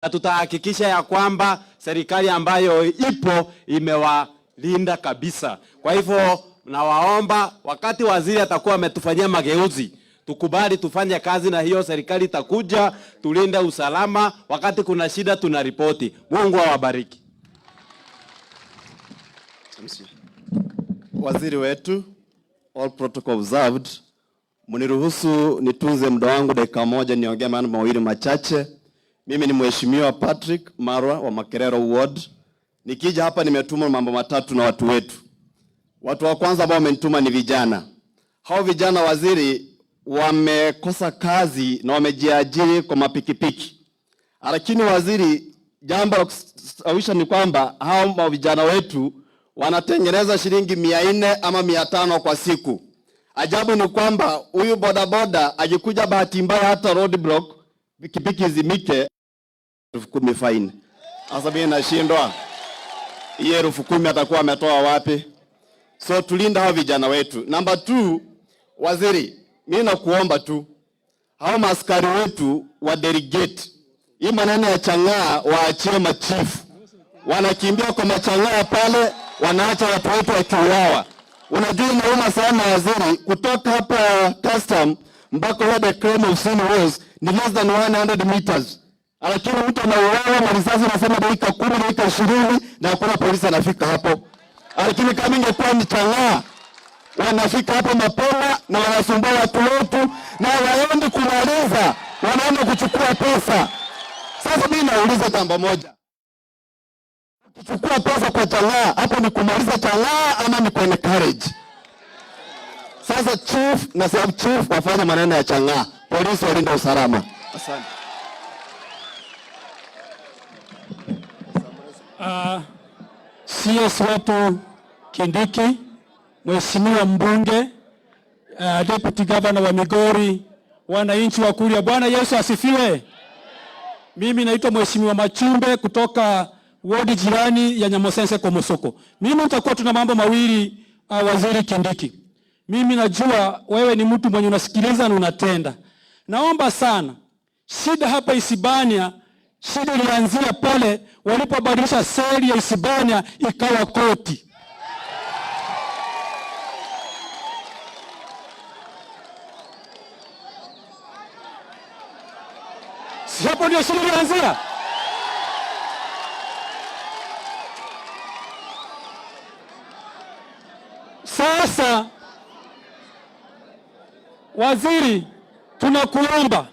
Na tutahakikisha ya kwamba serikali ambayo ipo imewalinda kabisa. Kwa hivyo nawaomba, wakati waziri atakuwa ametufanyia mageuzi, tukubali tufanye kazi na hiyo serikali itakuja, tulinde usalama. Wakati kuna shida tunaripoti. Mungu awabariki. Waziri wetu, all protocol observed. Mniruhusu nitunze muda wangu dakika moja niongee maneno mawili machache. Mimi ni Mheshimiwa Patrick Marwa wa Makerero Ward. Nikija hapa nimetumwa mambo matatu na watu wetu. Watu wa kwanza ambao wamenituma ni vijana. Hao vijana, waziri, wamekosa kazi na wamejiajiri kwa mapikipiki. Lakini waziri, jambo la kustawisha ni kwamba hao vijana wetu wanatengeneza shilingi 400 ama 500 kwa siku. Ajabu ni kwamba huyu bodaboda akikuja bahati mbaya hata roadblock, pikipiki izimike, 10,000 fine. Sasa mimi nashindwa, hiyo 10,000 atakuwa ametoa wapi? So tulinda hao vijana wetu. Number 2, waziri, mimi nakuomba tu hao maaskari wetu wa delegate hii maneno ya chang'aa waachie machifu. Wanakimbia kwa machang'aa pale, wanaacha watu wetu wakiuawa. Unajua inauma sana waziri, kutoka hapa custom mpaka where the crime of scene was ni less than 100 meters. Lakini mtu anauawa na risasi nasema dakika 10, dakika 20 na hakuna polisi anafika hapo. Lakini kama ingekuwa ni chang'aa, wanafika hapo mapema na wanasumbua watu wetu na waendi kumaliza, wanaenda kuchukua pesa. Sasa mimi nauliza jambo moja. Kuchukua pesa kwa chang'aa, hapo ni kumaliza chang'aa ama ni kuencourage? Sasa chief na sub chief wafanye maneno ya chang'aa, polisi walinde usalama. Asante. CS wetu Kindiki, Mheshimiwa mbunge, Deputy Governor wa Migori, wananchi wa Kuria, Bwana Yesu asifiwe. Mimi naitwa Mheshimiwa Machumbe kutoka wodi jirani ya Nyamosense Komosoko. Mimi nitakuwa tuna mambo mawili, Waziri Kindiki. Mimi najua wewe ni mtu mwenye unasikiliza na unatenda. Naomba sana, shida hapa Isibania, shida ilianzia pale walipobadilisha seli ya Isibania ikawa koti. Si hapo ndio shida ilianzia? Sasa waziri, tunakuomba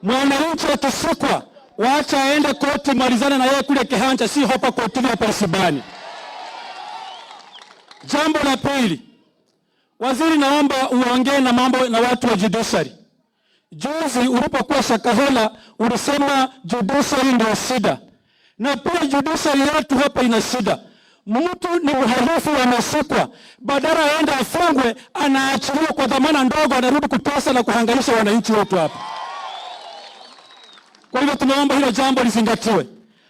mwananchi akishikwa waacha aende koti, malizane na yeye kule Kehancha, si hapa kotini hapa Isibani. Jambo la pili, waziri, naomba uongee na mambo na watu wa judiciary. Juzi ulipokuwa Shakahola ulisema judiciary ndio shida, na pia judiciary yetu hapa ina shida. Mtu ni mhalifu ameshikwa, badala aende afungwe, anaachiliwa kwa dhamana ndogo, anarudi kutesa na kuhangaisha wananchi wetu hapa. Kwa hivyo tunaomba hilo jambo lizingatiwe.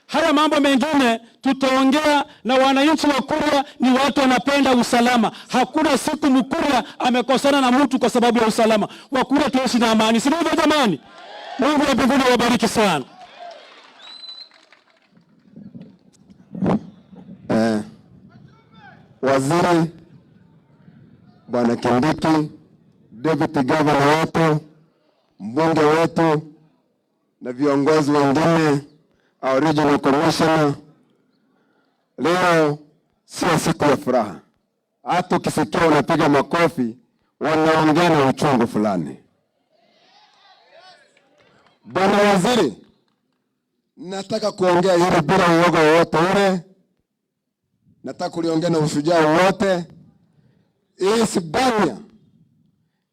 Haya mambo mengine tutaongea na wananchi wa Kuria, ni watu wanapenda usalama. Hakuna siku Mkuria amekosana na mtu kwa sababu ya usalama. Wakuria tuishi na amani, si ndivyo jamani? Mungu wa mbinguni awabariki sana. Waziri Bwana Kindiki, Deputy Governor wetu, mbunge wetu na viongozi wengine, our regional commissioner, leo sio siku ya furaha. Hata ukisikia unapiga makofi, wanaongea na uchungu fulani. Bwana Waziri, nataka kuongea hili bila uoga wowote ule. Nataka kuliongea na ushujaa wote. Isibania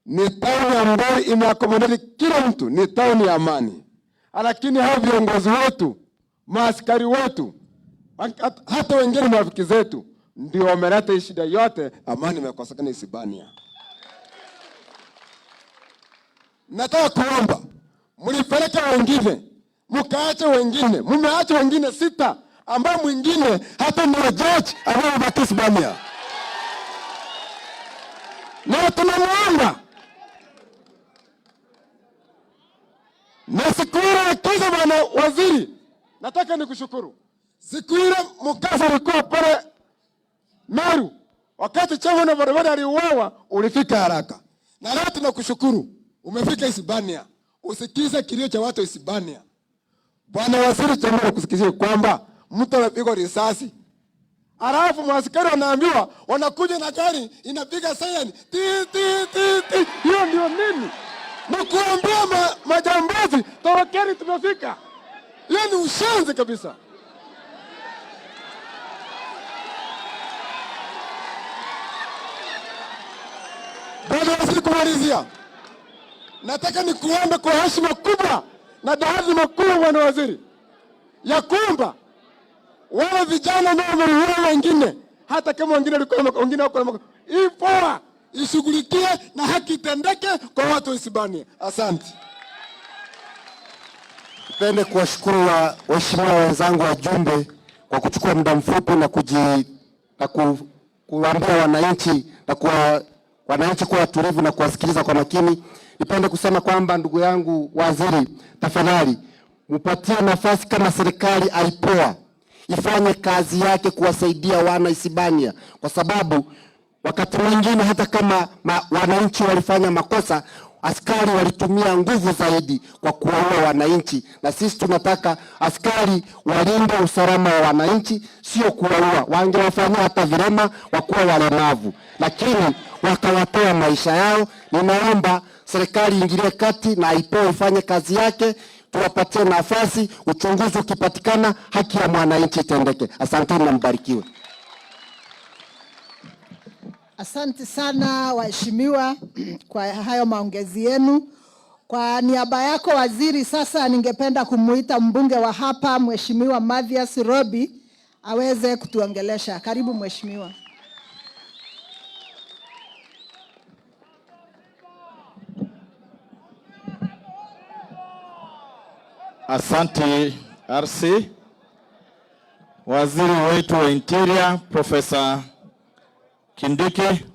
ni tauni ambayo imeakomodate kila mtu, ni tauni ya amani. Lakini hao viongozi wetu, maaskari wetu, hata wengine marafiki zetu ndio wameleta hii shida yote, amani imekosekana Isibania. Nataka kuomba mlipeleke wengine, mkaache wengine, mmeacha wengine 6 ambao mwingine hata ni judge ambaye Isibania. Na tunamuomba na siku ile akija bwana waziri, Nataka nikushukuru. Siku ile mkasa ulikuwa pale Meru, wakati chairman wa bodaboda aliuawa, ulifika haraka, na leo tunakushukuru, umefika Isebania. Usikize kilio cha watu Isebania. Bwana Waziri, chama kusikizia kwamba mtu amepigwa risasi, alafu maaskari wanaambiwa wanakuja na gari inapiga siren ti ti ti ti. Hiyo ndio nini? Ni kuambia majambazi torokeni, tumefika. Hiyo ni ushenzi kabisa. Bwana Waziri, kumalizia, nataka nikuombe kwa heshima kubwa na taadhima kubwa, Bwana Waziri, ya kwamba wale vijana nao wameua wengine, hata kama wengine walikuwa wengine wako hii poa ishughulikie na haki itendeke kwa watu wa Isebania. Asante. Nipende kuwashukuru waheshimiwa wenzangu wajumbe kwa kuchukua muda mfupi na kuambia wananchi na kuwa wananchi kuwa watulivu na kuwasikiliza kwa makini. Nipende kusema kwamba ndugu yangu waziri, tafadhali mpatie nafasi kama serikali aipoa ifanye kazi yake kuwasaidia wana Isebania, kwa sababu wakati mwingine hata kama wananchi walifanya makosa, askari walitumia nguvu zaidi kwa kuwaua wananchi, na sisi tunataka askari walinde usalama wa wananchi, sio kuwaua. Wangewafanyia hata vilema wakuwa walemavu, lakini wakawatoa maisha yao. Ninaomba serikali ingilie kati na IPOA ifanye kazi yake, tuwapatie nafasi, uchunguzi ukipatikana, haki ya mwananchi itendeke. Asanteni na mbarikiwe. Asante sana waheshimiwa kwa hayo maongezi yenu. Kwa niaba yako waziri, sasa ningependa kumuita mbunge wa hapa Mheshimiwa Mathias Robi aweze kutuongelesha. Karibu mheshimiwa. Asante RC. Waziri wetu wa Interior Professor Kindiki,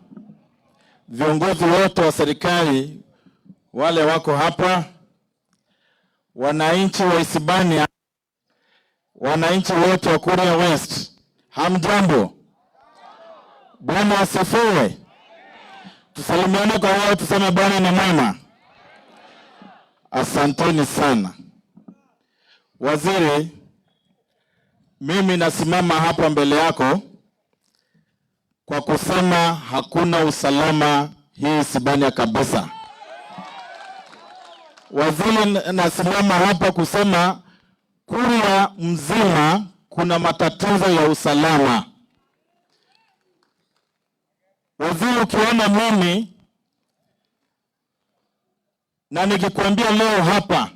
viongozi wote wa serikali wale wako hapa, wananchi wa Isebania, wananchi wote wa Kuria West, hamjambo? Bwana asifiwe. Tusalimiane kwa wao, tuseme Bwana ni mwema. Asanteni sana. Waziri, mimi nasimama hapa mbele yako kwa kusema hakuna usalama hii Isebania kabisa. Waziri, nasimama hapa kusema Kuria mzima kuna matatizo ya usalama. Waziri, ukiona mimi na nikikwambia leo hapa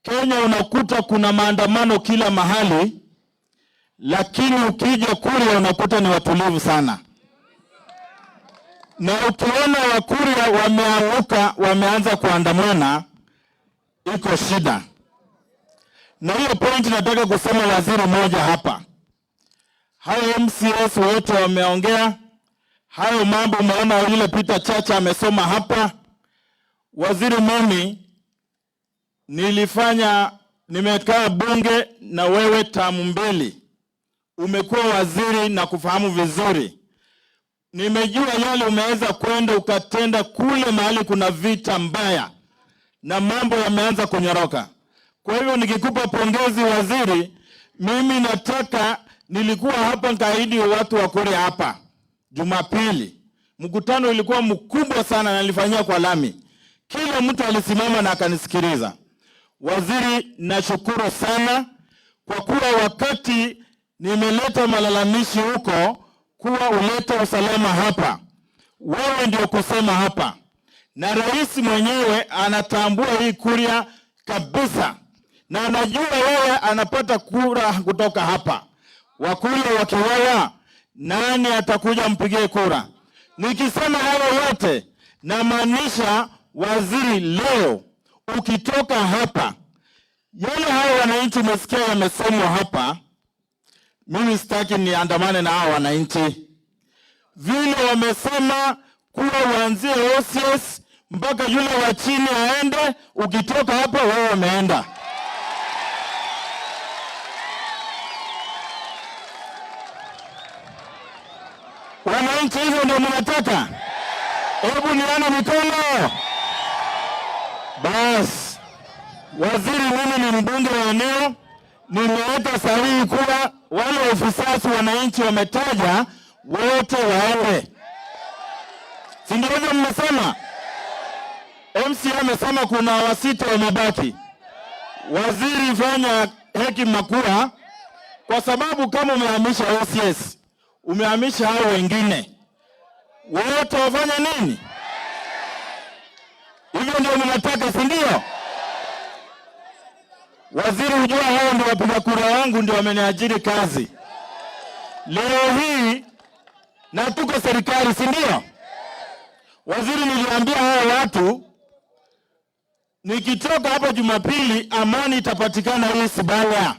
Kenya unakuta kuna maandamano kila mahali, lakini ukija Kuria unakuta ni watulivu sana. Na ukiona Wakuria wameamuka, wameanza kuandamana, iko shida. Na hiyo point nataka kusema waziri mmoja hapa. Hayo MCS wote wameongea hayo mambo, umeona yule Peter Chacha amesoma hapa. Waziri, mimi nimekaa bunge na wewe tamu mbili, umekuwa waziri na kufahamu vizuri. Nimejua yale umeweza kwenda ukatenda kule mahali kuna vita mbaya na mambo yameanza kunyoroka. Kwa hivyo nikikupa pongezi waziri, mimi nataka, nilikuwa hapa nikaahidi watu wa Kuria hapa Jumapili. Mkutano ulikuwa mkubwa sana na nilifanyia kwa lami. Kila mtu alisimama na akanisikiliza. Waziri, nashukuru sana kwa kuwa wakati nimeleta malalamishi huko kuwa ulete usalama hapa, wewe ndio kusema hapa, na rais mwenyewe anatambua hii Kuria kabisa, na anajua wewe anapata kura kutoka hapa. Wakuria wakiwaya, nani atakuja mpigie kura? Nikisema hayo yote namaanisha waziri, leo ukitoka hapa, yale hayo wananchi umesikia yamesemwa hapa, mimi sitaki niandamane na hao wananchi. Vile wamesema kuwa waanzie OCS mpaka yule wa chini aende. Ukitoka hapo wewe umeenda. Wananchi, hivyo ndio mnataka? Hebu nione mikono. Bas, waziri, mimi ni mbunge wa eneo, nimeweka sahihi kuwa wale ofisasi wananchi wametaja wote waende, si ndio hivyo mmesema? MCA amesema kuna wasita wamebaki. Waziri, fanya hekima kuwa, kwa sababu kama umehamisha OCS umehamisha hao wengine wote wafanya nini? Hivyo ndio mnataka, si ndio? Waziri, hujua hao ndio wapiga kura wangu, ndio wameniajiri kazi leo hii, na tuko serikali, si ndio? Waziri, niliambia hao watu nikitoka hapa Jumapili amani itapatikana hii Sibanya,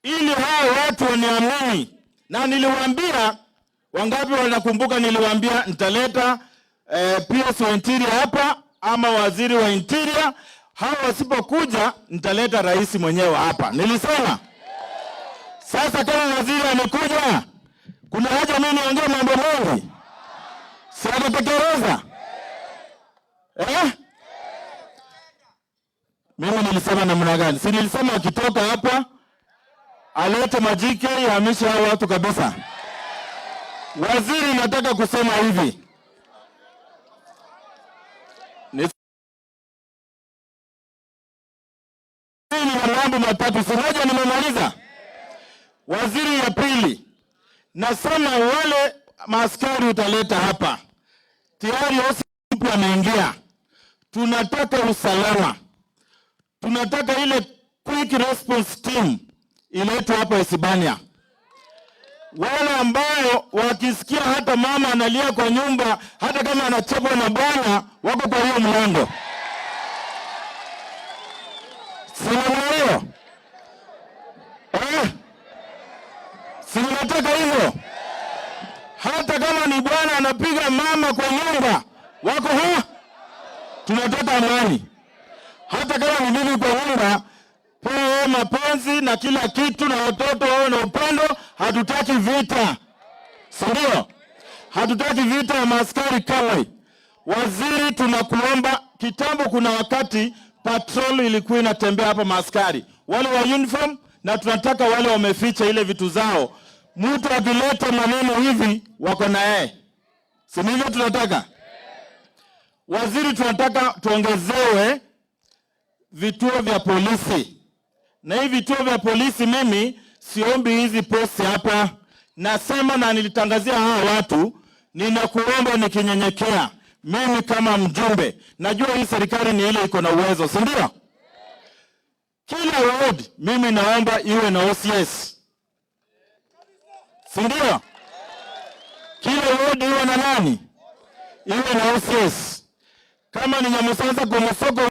ili hao watu waniamini. Na niliwaambia, wangapi wanakumbuka? Niliwaambia nitaleta PS wa Interior hapa ama waziri wa Interior. Hao wasipokuja nitaleta rais mwenyewe hapa, nilisema. Sasa kama waziri amekuja, kuna haja mimi niongee mambo mengi? Si atatekeleza eh? Mimi nilisema namna gani? Si nilisema akitoka hapa alete majike yahamishe hao watu kabisa. Waziri, nataka kusema hivi, nina mambo matatu, si moja nimemaliza. Waziri, ya pili nasema wale maaskari utaleta hapa tayari mpya ameingia, tunataka usalama, tunataka ile quick response team iletwe hapa Isibania. Wale ambao wakisikia hata mama analia kwa nyumba, hata kama anachapwa na bwana, wako kwa hiyo mlango. Si namna hiyo eh? Si mnataka hivyo? Hata kama ni bwana anapiga mama kwa nyumba, wako ha? Tunataka amani. Hata kama ni bibi kwa nyumba, pewe mapenzi na kila kitu, na watoto wawe na upendo. Hatutaki vita, si ndio? Hatutaki vita ya maaskari kamwe. Waziri, tunakuomba. Kitambo kuna wakati patrol ilikuwa inatembea hapa, maaskari wale wa uniform, na tunataka wale wameficha ile vitu zao. Mtu akileta maneno hivi wako na yeye, si ndivyo? Tunataka waziri, tunataka tuongezewe vituo vya polisi, na hivi vituo vya polisi, mimi siombi hizi posti hapa, nasema na nilitangazia hawa watu, ninakuomba nikinyenyekea, mimi kama mjumbe, najua hii serikali ni ile iko na uwezo, si ndio? Kila ward mimi naomba iwe na OCS, si ndio? Kila ward iwe na nani? Iwe na OCS. Kama ni Nyamusasa kwa Musoko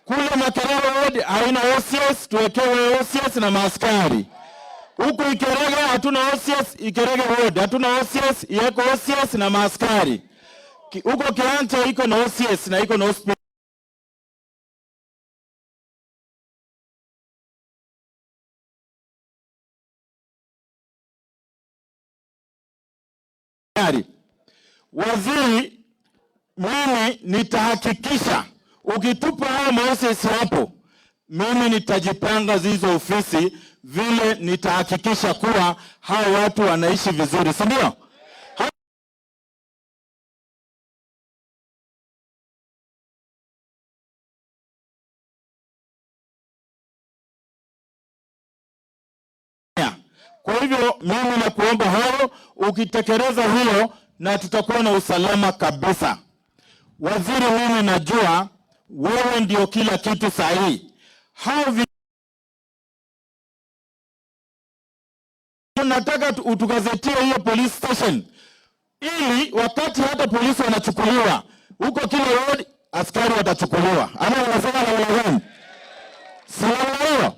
kule Makerere ward haina OCS, tuwekewe OCS na maaskari. Huku Ikerege hatuna OCS, Ikerege ward hatuna OCS, iweko OCS na maaskari. Huko Kiancha iko na OCS na iko na hospital. Waziri, mimi nitahakikisha ukitupa hao maOCS hapo, mimi nitajipanga zizo ofisi vile, nitahakikisha kuwa hao watu wanaishi vizuri, si ndio? Kwa hivyo mimi nakuomba hayo, ukitekeleza hilo na tutakuwa na usalama kabisa. Waziri, mimi najua wewe ndio kila kitu sahihi. Hao nataka utugazetie hiyo police station, ili wakati hata polisi wanachukuliwa huko kila ward, askari watachukuliwa. Ama unasema namna gani? Si namna hiyo?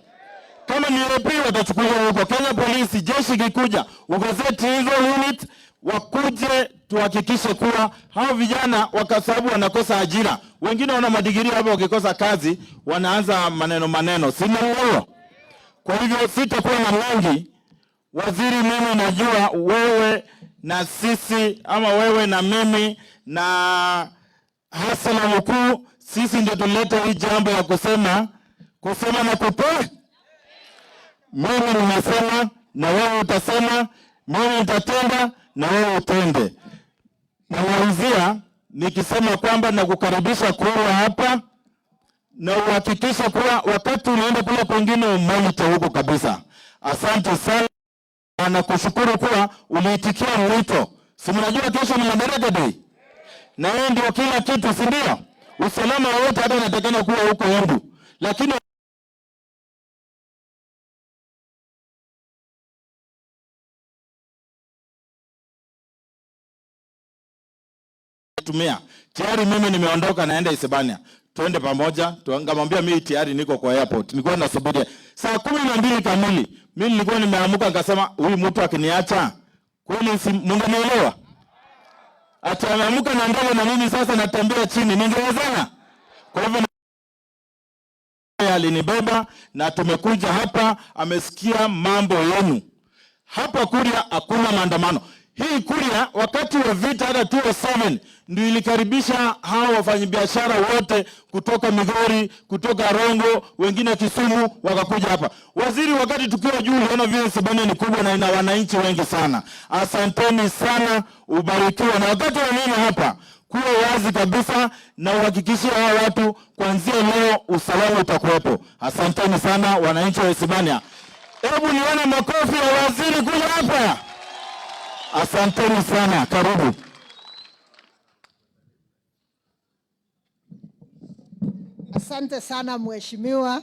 Kama ni AP watachukuliwa huko. Kenya Polisi, jeshi ikikuja, ugazeti hizo unit wakuje tuhakikishe kuwa hao vijana wakasababu wanakosa ajira. Wengine wana madigiri hapo, wakikosa kazi wanaanza maneno maneno, sina hiyo. Kwa hivyo sitakuwa na mengi. Waziri, mimi najua wewe na sisi ama wewe na mimi na hasala mkuu, sisi ndio tuleta hii jambo ya kusema kusema na kupe. Mimi nimesema na wewe utasema, mimi nitatenda na wewe utende. Namalizia nikisema kwamba nakukaribisha kuwa hapa na uhakikishe kuwa wakati unaenda kule kwingine umonitor huko kabisa. Asante sana na nakushukuru kuwa uliitikia mwito. Si mnajua kesho ni Madaraka Day na yeye ndio kila kitu, si ndio? Usalama wote hata unatakana kuwa huko Embu, lakini tumia tayari. Mimi nimeondoka naenda Isebania, twende pamoja. Tuangamwambia mimi tayari niko kwa airport, nilikuwa nasubiria saa 12 kamili. Mimi nilikuwa nimeamuka nikasema, huyu mtu akiniacha kweli, si mngenielewa? Ati ameamuka na ndege na mimi sasa natembea chini, ningewezana? Kwa hivyo alinibeba na tumekuja hapa, amesikia mambo yenu hapa Kuria. Hakuna maandamano hii Kuria. Wakati wa vita hata 2007 ndio ilikaribisha hao wafanyabiashara wote kutoka Migori, kutoka Rongo, wengine Kisumu wakakuja hapa. Waziri, wakati tukiwa juu uliona vile Isebania ni kubwa na ina wananchi wengi sana. Asanteni sana, ubarikiwe. Na wakati wa nini hapa kuwa wazi kabisa na uhakikishie hao watu kuanzia leo usalama utakuwepo. Asanteni sana wananchi wa Isebania. Hebu nione makofi ya waziri kuja hapa. Asanteni sana, karibu. Asante sana mheshimiwa.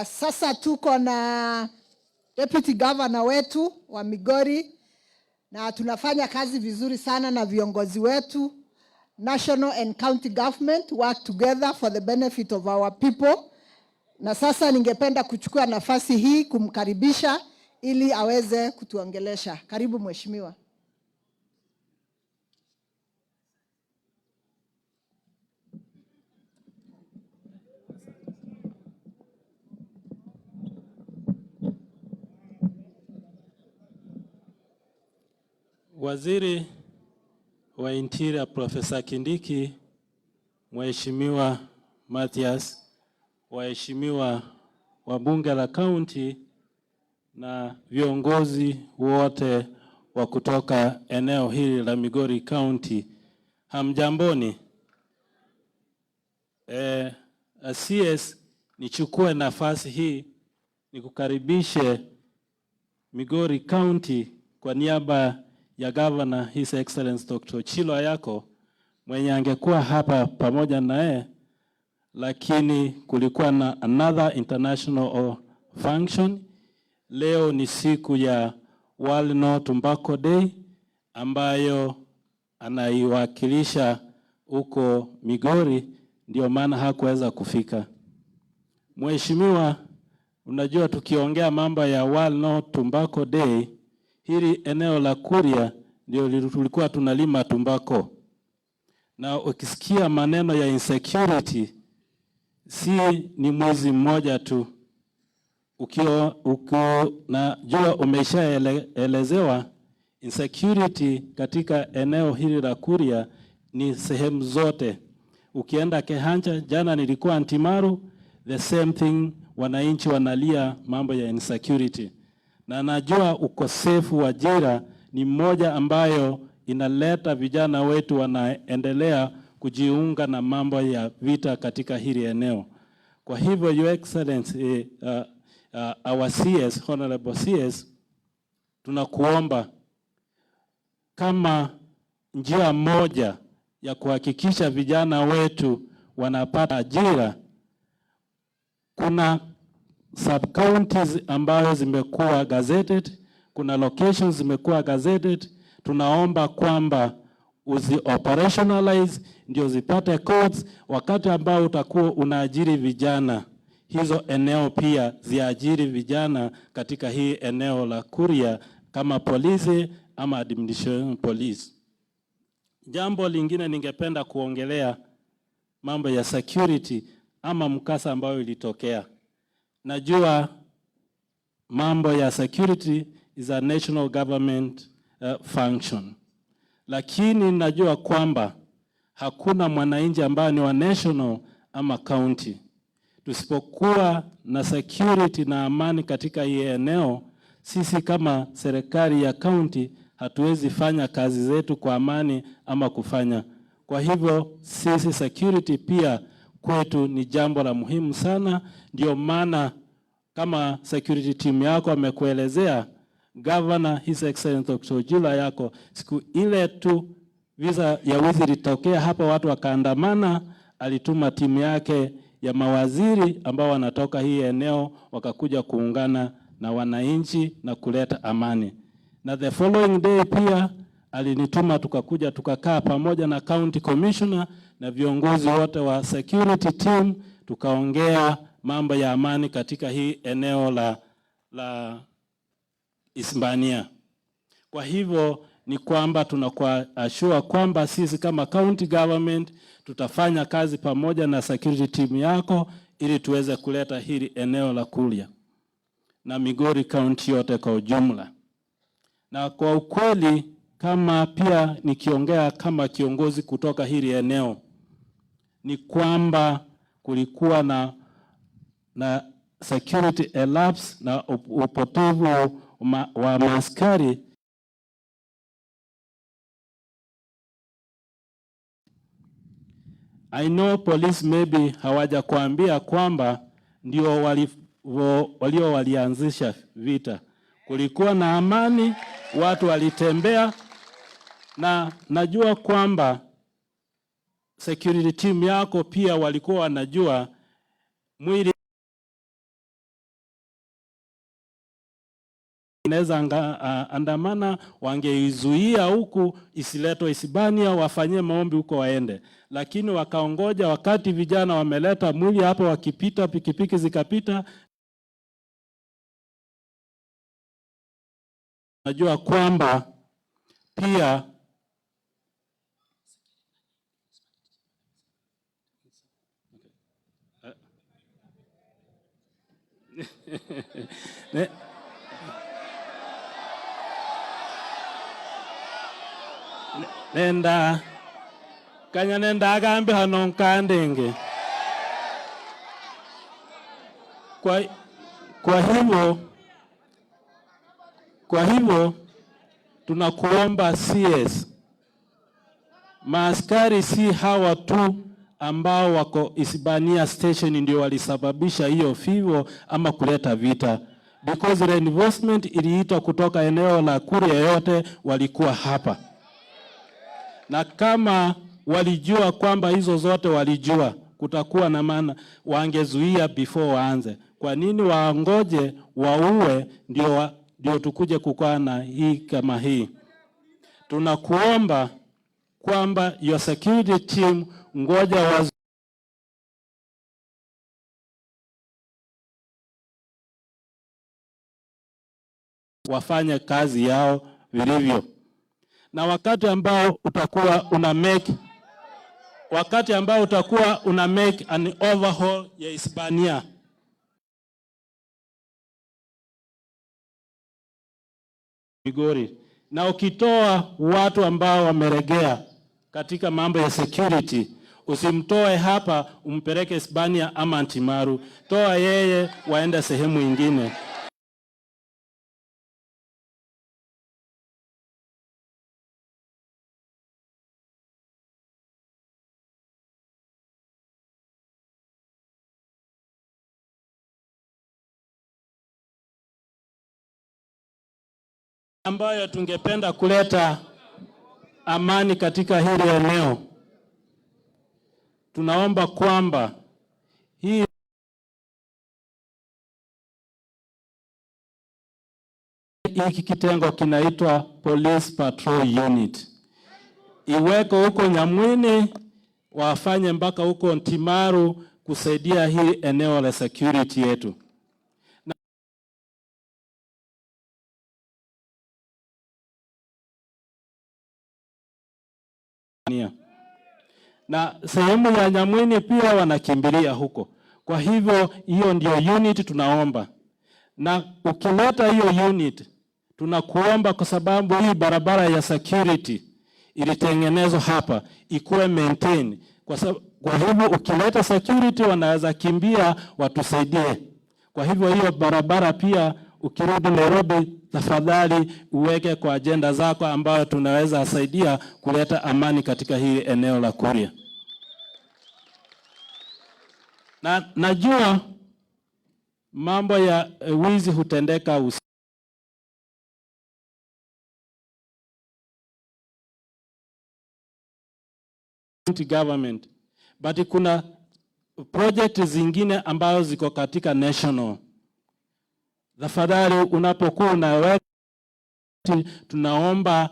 Sasa tuko na Deputy Governor wetu wa Migori na tunafanya kazi vizuri sana na viongozi wetu. National and county government work together for the benefit of our people. Na sasa ningependa kuchukua nafasi hii kumkaribisha ili aweze kutuongelesha. Karibu mheshimiwa. Waziri wa Interior Profesa Kindiki, Mheshimiwa Mathias, waheshimiwa wa bunge la kaunti na viongozi wote wa kutoka eneo hili la Migori County, hamjamboni. CS, nichukue nafasi hii nikukaribishe Migori County kwa niaba ya Governor His Excellency Dr. Chilo Ayako mwenye angekuwa hapa pamoja naye, lakini kulikuwa na another international function. Leo ni siku ya World No Tobacco Day ambayo anaiwakilisha huko Migori, ndio maana hakuweza kufika. Mheshimiwa, unajua tukiongea mambo ya World No Tobacco Day, hili eneo la Kuria ndio tulikuwa tunalima tumbako, na ukisikia maneno ya insecurity, si ni mwezi mmoja tu. Najua umeshaelezewa insecurity katika eneo hili la Kuria ni sehemu zote. Ukienda Kehancha, jana nilikuwa Ntimaru, the same thing, wananchi wanalia mambo ya insecurity. Na najua ukosefu wa ajira ni mmoja ambayo inaleta vijana wetu wanaendelea kujiunga na mambo ya vita katika hili eneo. Kwa hivyo Your Excellency, our CS, Honorable CS, tunakuomba kama njia moja ya kuhakikisha vijana wetu wanapata ajira, kuna sub-counties ambayo zimekuwa gazetted, kuna locations zimekuwa gazetted. Tunaomba kwamba uzi operationalize ndio zipate codes wakati ambao utakuwa unaajiri vijana. Hizo eneo pia ziajiri vijana katika hii eneo la Kuria kama polisi ama administration police. Jambo lingine ningependa kuongelea mambo ya security ama mkasa ambayo ilitokea. Najua mambo ya security is a national government function, lakini najua kwamba hakuna mwananchi ambaye ni wa national ama county. Tusipokuwa na security na amani katika hii eneo, sisi kama serikali ya county hatuwezi fanya kazi zetu kwa amani ama kufanya. Kwa hivyo sisi security pia kwetu ni jambo la muhimu sana. Ndio maana kama security team yako amekuelezea Governor His Excellency Dr. Ojula yako siku ile tu visa ya wizi ilitokea hapa, watu wakaandamana, alituma timu yake ya mawaziri ambao wanatoka hii eneo wakakuja kuungana na wananchi na kuleta amani. Na the following day pia alinituma tukakuja tukakaa pamoja na county commissioner na viongozi wote wa security team tukaongea mambo ya amani katika hii eneo la Isebania. Kwa hivyo ni kwamba tunakuwa assure kwamba sisi kama county government tutafanya kazi pamoja na security team yako ili tuweze kuleta hili eneo la Kuria na Migori County yote kwa ujumla. Na kwa ukweli, kama pia nikiongea kama kiongozi kutoka hili eneo, ni kwamba kulikuwa na security lapse na upotevu wa maaskari. I know police maybe hawajakuambia kwamba ndio walio walianzisha vita. Kulikuwa na amani, watu walitembea, na najua kwamba security team yako pia walikuwa wanajua mwili inaweza andamana, wangeizuia huku isiletwe Isebania, wafanyie maombi huko waende, lakini wakaongoja wakati vijana wameleta mwili hapo, wakipita pikipiki zikapita. Najua kwamba pia nenda kanya nenda agambe hano nkandenge. Kwa hivyo tunakuomba CS, maaskari si hawa tu ambao wako Isebania station ndio walisababisha hiyo fivo ama kuleta vita, because reinforcement iliitwa kutoka eneo la Kuria yote walikuwa hapa, na kama walijua kwamba hizo zote walijua kutakuwa na maana, wangezuia before waanze. Kwa nini waongoje waue ndio tukuje kukaa na hii kama hii? Tunakuomba kwamba your security team ngoja wafanye kazi yao vilivyo. Na wakati ambao utakuwa una make, wakati ambao utakuwa una make an overhaul ya Isebania, Migori, na ukitoa watu ambao wameregea katika mambo ya security, usimtoe hapa umpeleke Isebania ama Ntimaru, toa yeye waende sehemu ingine. Ambayo tungependa kuleta amani katika hili eneo, tunaomba kwamba hii hiki kitengo kinaitwa Police Patrol Unit iweko huko Nyamwini, wafanye mpaka huko Ntimaru. kusaidia hii eneo la security yetu. Na sehemu ya Nyamwini pia wanakimbilia huko. Kwa hivyo hiyo ndio unit tunaomba, na ukileta hiyo unit tunakuomba, kwa sababu hii barabara ya security ilitengenezwa hapa ikuwe maintain. Kwa hivyo ukileta security wanaweza kimbia watusaidie. Kwa hivyo hiyo barabara pia ukirudi Nairobi, tafadhali uweke kwa ajenda zako ambayo tunaweza saidia kuleta amani katika hii eneo la Kuria. Na najua mambo ya wizi hutendeka usiku. Government. But kuna project zingine ambazo ziko katika national. Tafadhali unapokuwa unaweka, tunaomba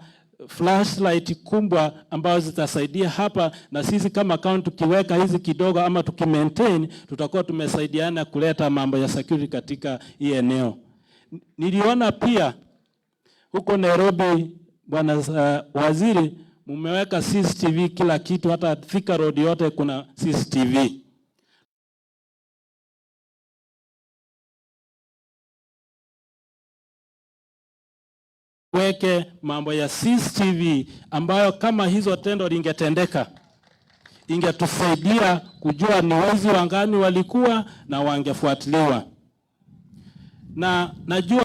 flashlight kubwa ambazo zitasaidia hapa, na sisi kama county tukiweka hizi kidogo ama tukimaintain, tutakuwa tumesaidiana kuleta mambo ya security katika hii eneo. Niliona pia huko Nairobi, bwana waziri, mumeweka CCTV kila kitu, hata Thika Road yote kuna CCTV. Weke mambo ya CCTV ambayo kama hizo tendo lingetendeka ingetusaidia kujua ni wezi wangani walikuwa na wangefuatiliwa. Na najua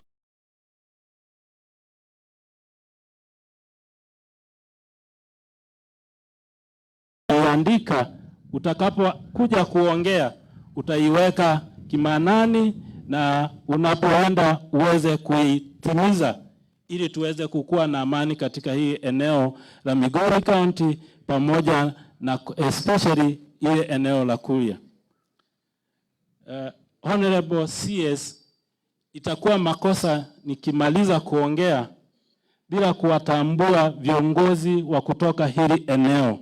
andika, utakapokuja kuongea utaiweka kimanani na unapoenda uweze kuitimiza ili tuweze kukua na amani katika hii eneo la Migori County pamoja na especially ile eneo la Kuria. Honorable CS, itakuwa makosa nikimaliza kuongea bila kuwatambua viongozi wa kutoka hili eneo.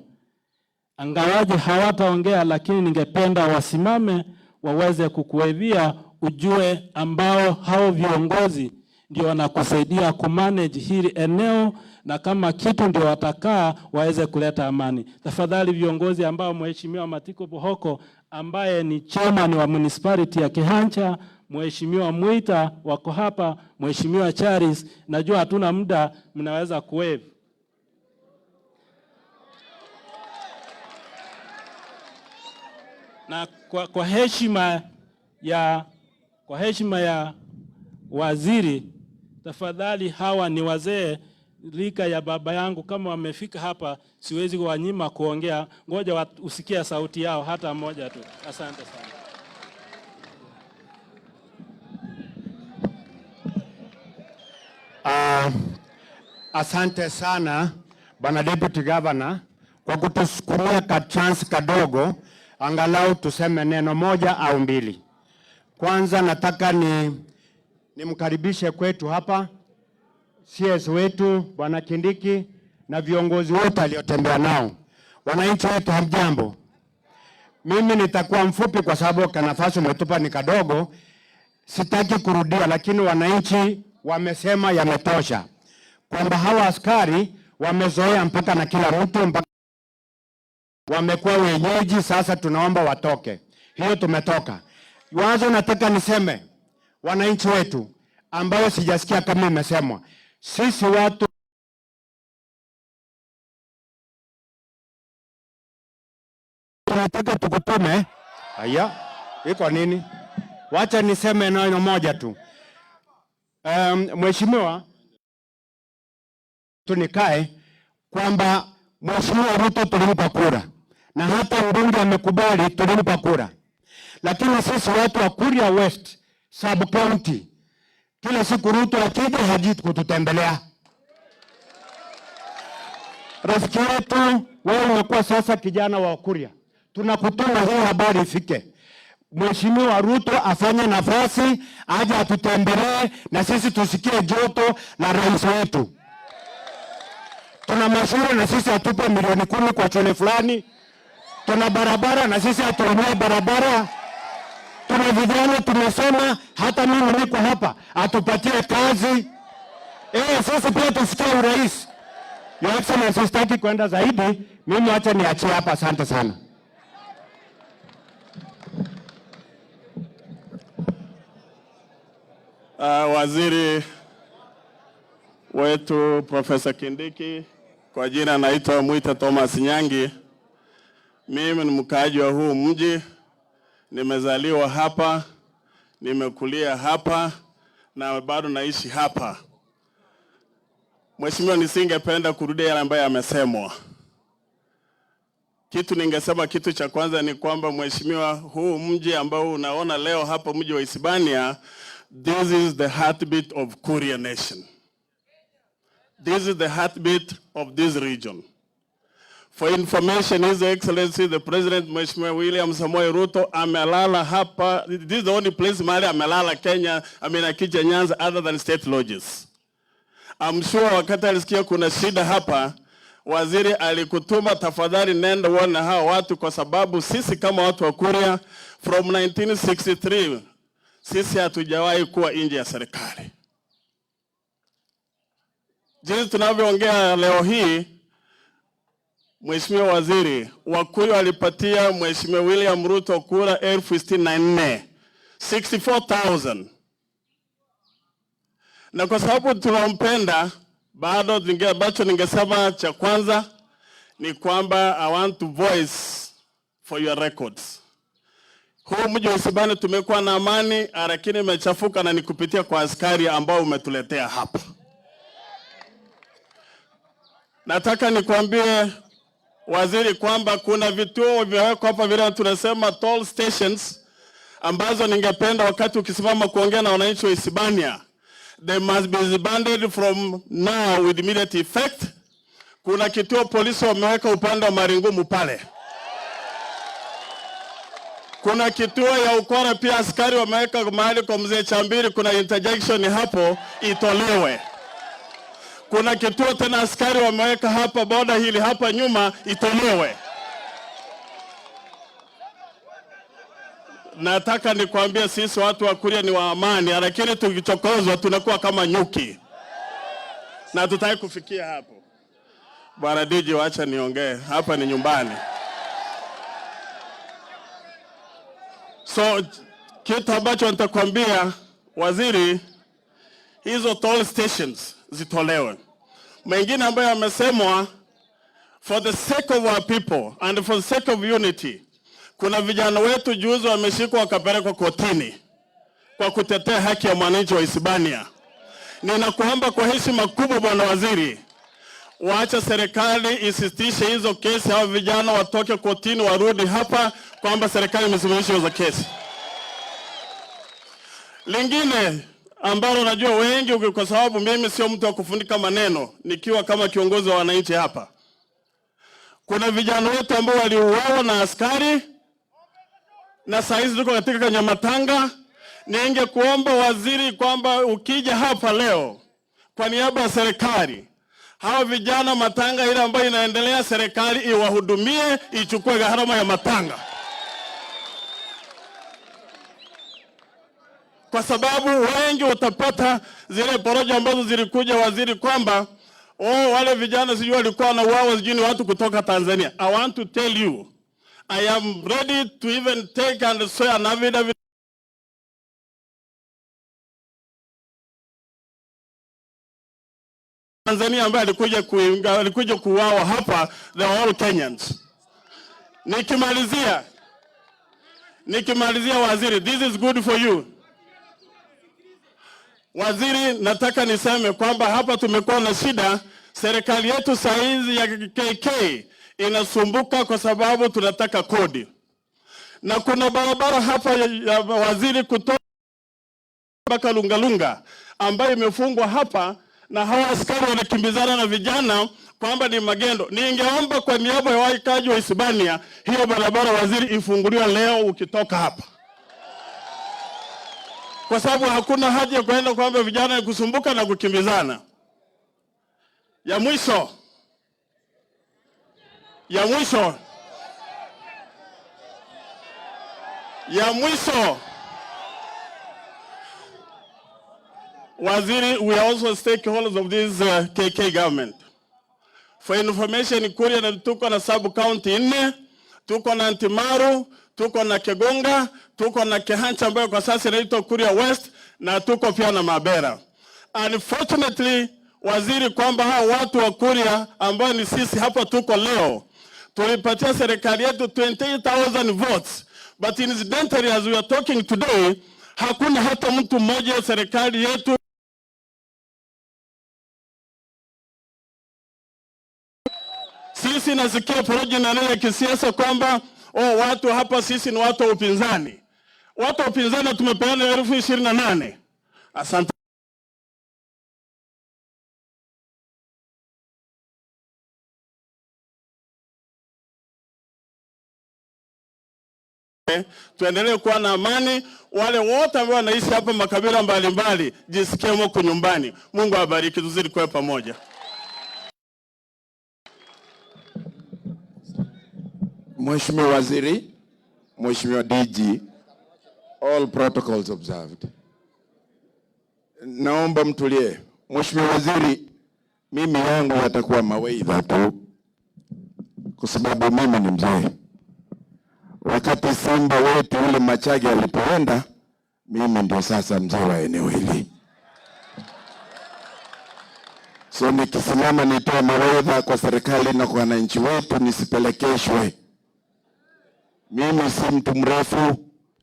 Angawaje hawataongea, lakini ningependa wasimame waweze kukuevia ujue ambao hao viongozi ndio wanakusaidia kumanage hili eneo, na kama kitu ndio watakaa waweze kuleta amani. Tafadhali viongozi ambao Mheshimiwa Matiko Bohoko ambaye ni chairman wa municipality ya Kehancha, Mheshimiwa Mwita wako hapa, Mheshimiwa Charis, najua hatuna muda, mnaweza kuwave. Na kwa heshima ya waziri, tafadhali hawa ni wazee rika ya baba yangu, kama wamefika hapa siwezi kuwanyima kuongea, ngoja usikie sauti yao hata moja tu. Asante sana. Asante sana Bwana Deputy Governor kwa kutusukumia ka chance kadogo angalau tuseme neno moja au mbili. Kwanza nataka nimkaribishe kwetu hapa CS wetu Bwana Kindiki na viongozi wote aliotembea nao. Wananchi wetu hamjambo. Mimi nitakuwa mfupi kwa sababu kwa nafasi umetupa ni kadogo. Sitaki kurudia, lakini wananchi wamesema yametosha, kwamba hawa askari wamezoea mpaka na kila mtu, mpaka wamekuwa wenyeji. Sasa tunaomba watoke. Hiyo tumetoka. Wazo nataka niseme wananchi wetu, ambayo sijasikia kama imesemwa, sisi watu tunataka tukutume. Haya, iko nini? Wacha niseme neno moja tu. Mheshimiwa, tunikae kwamba Mheshimiwa Ruto tulimpa kura na hata mbunge amekubali tulimpa kura, lakini sisi watu wa Kuria West sub county kila siku Ruto akija haji kututembelea. Rafiki yetu wewe umekuwa sasa kijana wa Kuria, tunakutuma hii habari ifike. Mheshimiwa Ruto afanye nafasi aje atutembelee na sisi tusikie joto la rais wetu. Tuna mashule na sisi atupe milioni 10 kwa shule fulani. Tuna barabara na sisi hatuonee barabara. Tuna vijana tumesoma, hata mimi niko hapa, atupatie kazi. Sisi pia tusikie urais. Your Excellency, sitaki kwenda zaidi, mimi acha niachie hapa. Asante sana. Waziri wetu Profesa Kindiki, kwa jina naitwa Mwita Thomas Nyangi. Mimi ni mkaaji wa huu mji, nimezaliwa hapa, nimekulia hapa na bado naishi hapa. Mheshimiwa, nisingependa kurudia yale ambayo yamesemwa. Kitu ningesema, kitu cha kwanza ni kwamba mheshimiwa, huu mji ambao unaona leo hapa, mji wa Isebania, this is the heartbeat of Kuria Nation. This is the heartbeat of this region. For information, His Excellency the President Mheshimiwa William Samoei Ruto amelala hapa. This is the only place mahali amelala Kenya, I mean akija Nyanza, other than state lodges. I'm sure wakati alisikia kuna shida hapa, waziri alikutuma, tafadhali nenda uone hawa watu, kwa sababu sisi kama watu wa Kuria from 1963 sisi hatujawahi kuwa nje ya serikali. Jinsi tunavyoongea leo hii, Mheshimiwa Waziri, Wakuria walipatia Mheshimiwa William Ruto kura 64,000, 64,000. Na kwa sababu tunampenda bado, ambacho ningesema cha kwanza ni kwamba I want to voice for your records. Huu mji wa Isebania tumekuwa na amani, lakini imechafuka na ni kupitia kwa askari ambao umetuletea hapa. Nataka nikwambie waziri kwamba kuna vituo vimewekwa hapa vile tunasema toll stations, ambazo ningependa wakati ukisimama kuongea na wananchi wa Isebania, they must be disbanded from now with immediate effect. Kuna kituo polisi wameweka upande wa Maringumu pale. Kuna kituo ya ukora pia askari wameweka mahali kwa mzee Chambiri, kuna interjection hapo itolewe. Kuna kituo tena askari wameweka hapa boda hili hapa nyuma itolewe. Nataka nikwambie sisi watu wa Kuria ni wa amani, lakini tukichokozwa tunakuwa kama nyuki na tutaki kufikia hapo. Bwana DJ, wacha niongee, hapa ni nyumbani. So kitu ambacho nitakwambia waziri, hizo toll stations zitolewe. Mengine ambayo yamesemwa, for the sake of our people and for the sake of unity, kuna vijana wetu juzi wameshikwa wakapelekwa kotini kwa kutetea haki ya mwananchi wa Isebania. Ninakuomba kwa heshima kubwa, bwana waziri, waacha serikali isitishe hizo kesi, hao vijana watoke kotini warudi hapa, kwamba serikali imesimamisha hizo kesi. Lingine ambalo najua wengi, kwa sababu mimi sio mtu wa kufunika maneno, nikiwa kama kiongozi wa wananchi hapa, kuna vijana wetu ambao waliuawa na askari na saa hizi tuko katika Kanyamatanga. Ningekuomba waziri kwamba ukija hapa leo kwa niaba ya serikali, hawa vijana matanga ile ambayo inaendelea, serikali iwahudumie, ichukue gharama ya matanga, kwa sababu wengi watapata zile porojo ambazo zilikuja waziri kwamba oh, wale vijana sijui walikuwa wanauawa sijui ni watu kutoka Tanzania. I want to tell you, I am ready to even take and swear an affidavit Tanzania ambaye alikuja kuuawa hapa, they are all Kenyans. Nikimalizia waziri, this is good for you. Waziri, nataka niseme kwamba hapa tumekuwa na shida. Serikali yetu saa hizi ya KK inasumbuka kwa sababu tunataka kodi, na kuna barabara hapa ya waziri kutoka mpaka Lungalunga ambayo imefungwa hapa, na hawa askari wanakimbizana na vijana kwamba ni magendo. Ningeomba kwa niaba ya wakazi wa Isebania, hiyo barabara waziri ifunguliwe leo ukitoka hapa, kwa sababu hakuna haja ya kuenda kwamba vijana kusumbuka na kukimbizana. Ya mwisho, Ya mwisho, Waziri, we are also stakeholders of this KK government. For information, Kuria na tuko na sub county nne, tuko na Ntimaru, tuko na Kegonga, tuko na Kehancha ambayo kwa sasa inaitwa Kuria West na tuko pia na Mabera. Unfortunately, waziri, kwamba hao watu wa Kuria ambao ni sisi hapa tuko leo, tulipatia serikali yetu 28,000 votes, but incidentally as we are talking today, hakuna hata mtu mmoja serikali yetu. Sisi nasikia porojo na ya kisiasa kwamba oh, watu hapa sisi ni watu wa upinzani. Watu wa upinzani tumepeana 28,000. Asante. Tuendelee kuwa na amani. Wale wote ambao wanaishi hapa makabila mbalimbali, jisikie mko nyumbani. Mungu awabariki, tuzidi kuwa pamoja. Mheshimiwa Waziri, Mheshimiwa DG, all protocols observed. Naomba mtulie. Mheshimiwa Waziri, mimi yangu yatakuwa mawaidha tu, kwa sababu mimi ni mzee. Wakati simba wetu ule Machage alipoenda, mimi ndio sasa mzee wa eneo hili. So nikisimama nitoe mawaidha kwa serikali na kwa wananchi wetu, nisipelekeshwe. Mimi si mtu mrefu,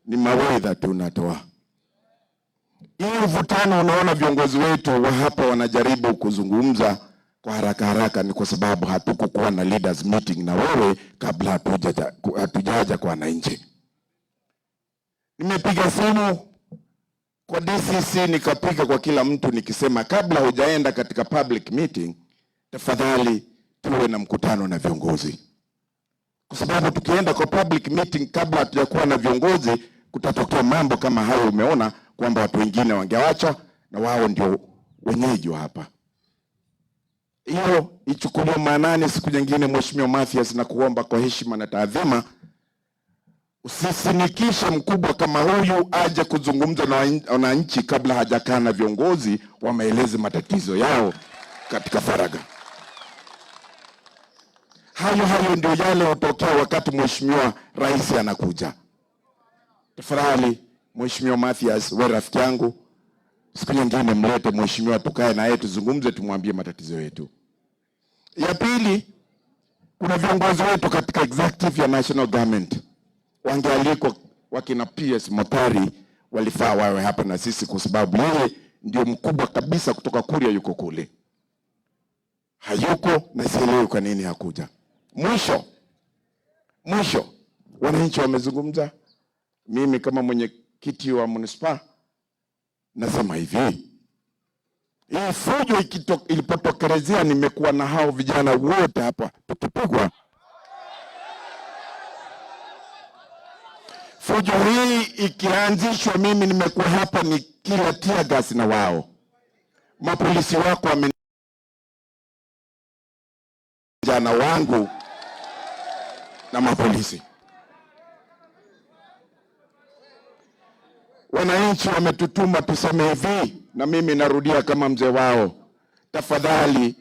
ni mawaidha tu natoa. Hii mvutano unaona viongozi wetu wa hapa wanajaribu kuzungumza kwa haraka haraka, ni kwa sababu hatukukuwa na leaders meeting na wewe kabla hatujaja kwa wananchi. Nimepiga simu kwa DCC, nikapiga kwa kila mtu nikisema kabla hujaenda katika public meeting, tafadhali tuwe na mkutano na viongozi, kwa sababu tukienda kwa public meeting kabla hatujakuwa na viongozi, kutatokea mambo kama hayo. Umeona kwamba watu wengine wangewacha na wao ndio wenyeji wa hapa. Hiyo ichukuliwe maanani siku nyingine. Mheshimiwa Mathias, na kuomba kwa heshima na taadhima, usisinikishe mkubwa kama huyu aje kuzungumza na wananchi kabla hajakaa na viongozi wameeleze matatizo yao katika faragha. Hayo hayo ndio yale hutokea wakati Mheshimiwa Rais anakuja. Tafadhali Mheshimiwa Mathias, wewe rafiki yangu, siku nyingine mlete mheshimiwa, tukae na yeye tuzungumze, tumwambie matatizo yetu. Ya pili, kuna viongozi wetu katika executive ya national government wangealikwa, wakina PS Motari walifaa wawe hapa na sisi, kwa sababu yeye ndio mkubwa kabisa kutoka Kuria, yuko kule, hayuko na sielewi kwa nini hakuja. Mwisho wananchi wamezungumza. Mimi kama mwenyekiti wa manispaa nasema hivi, hii fujo ilipotokelezea, nimekuwa na hao vijana wote hapa tukipigwa. Fujo hii ikianzishwa, mimi nimekuwa hapa ni kila tear gas na wao. Mapolisi wako wame vijana wangu na mapolisi. Wananchi wametutuma tuseme hivi, na mimi narudia kama mzee wao, tafadhali,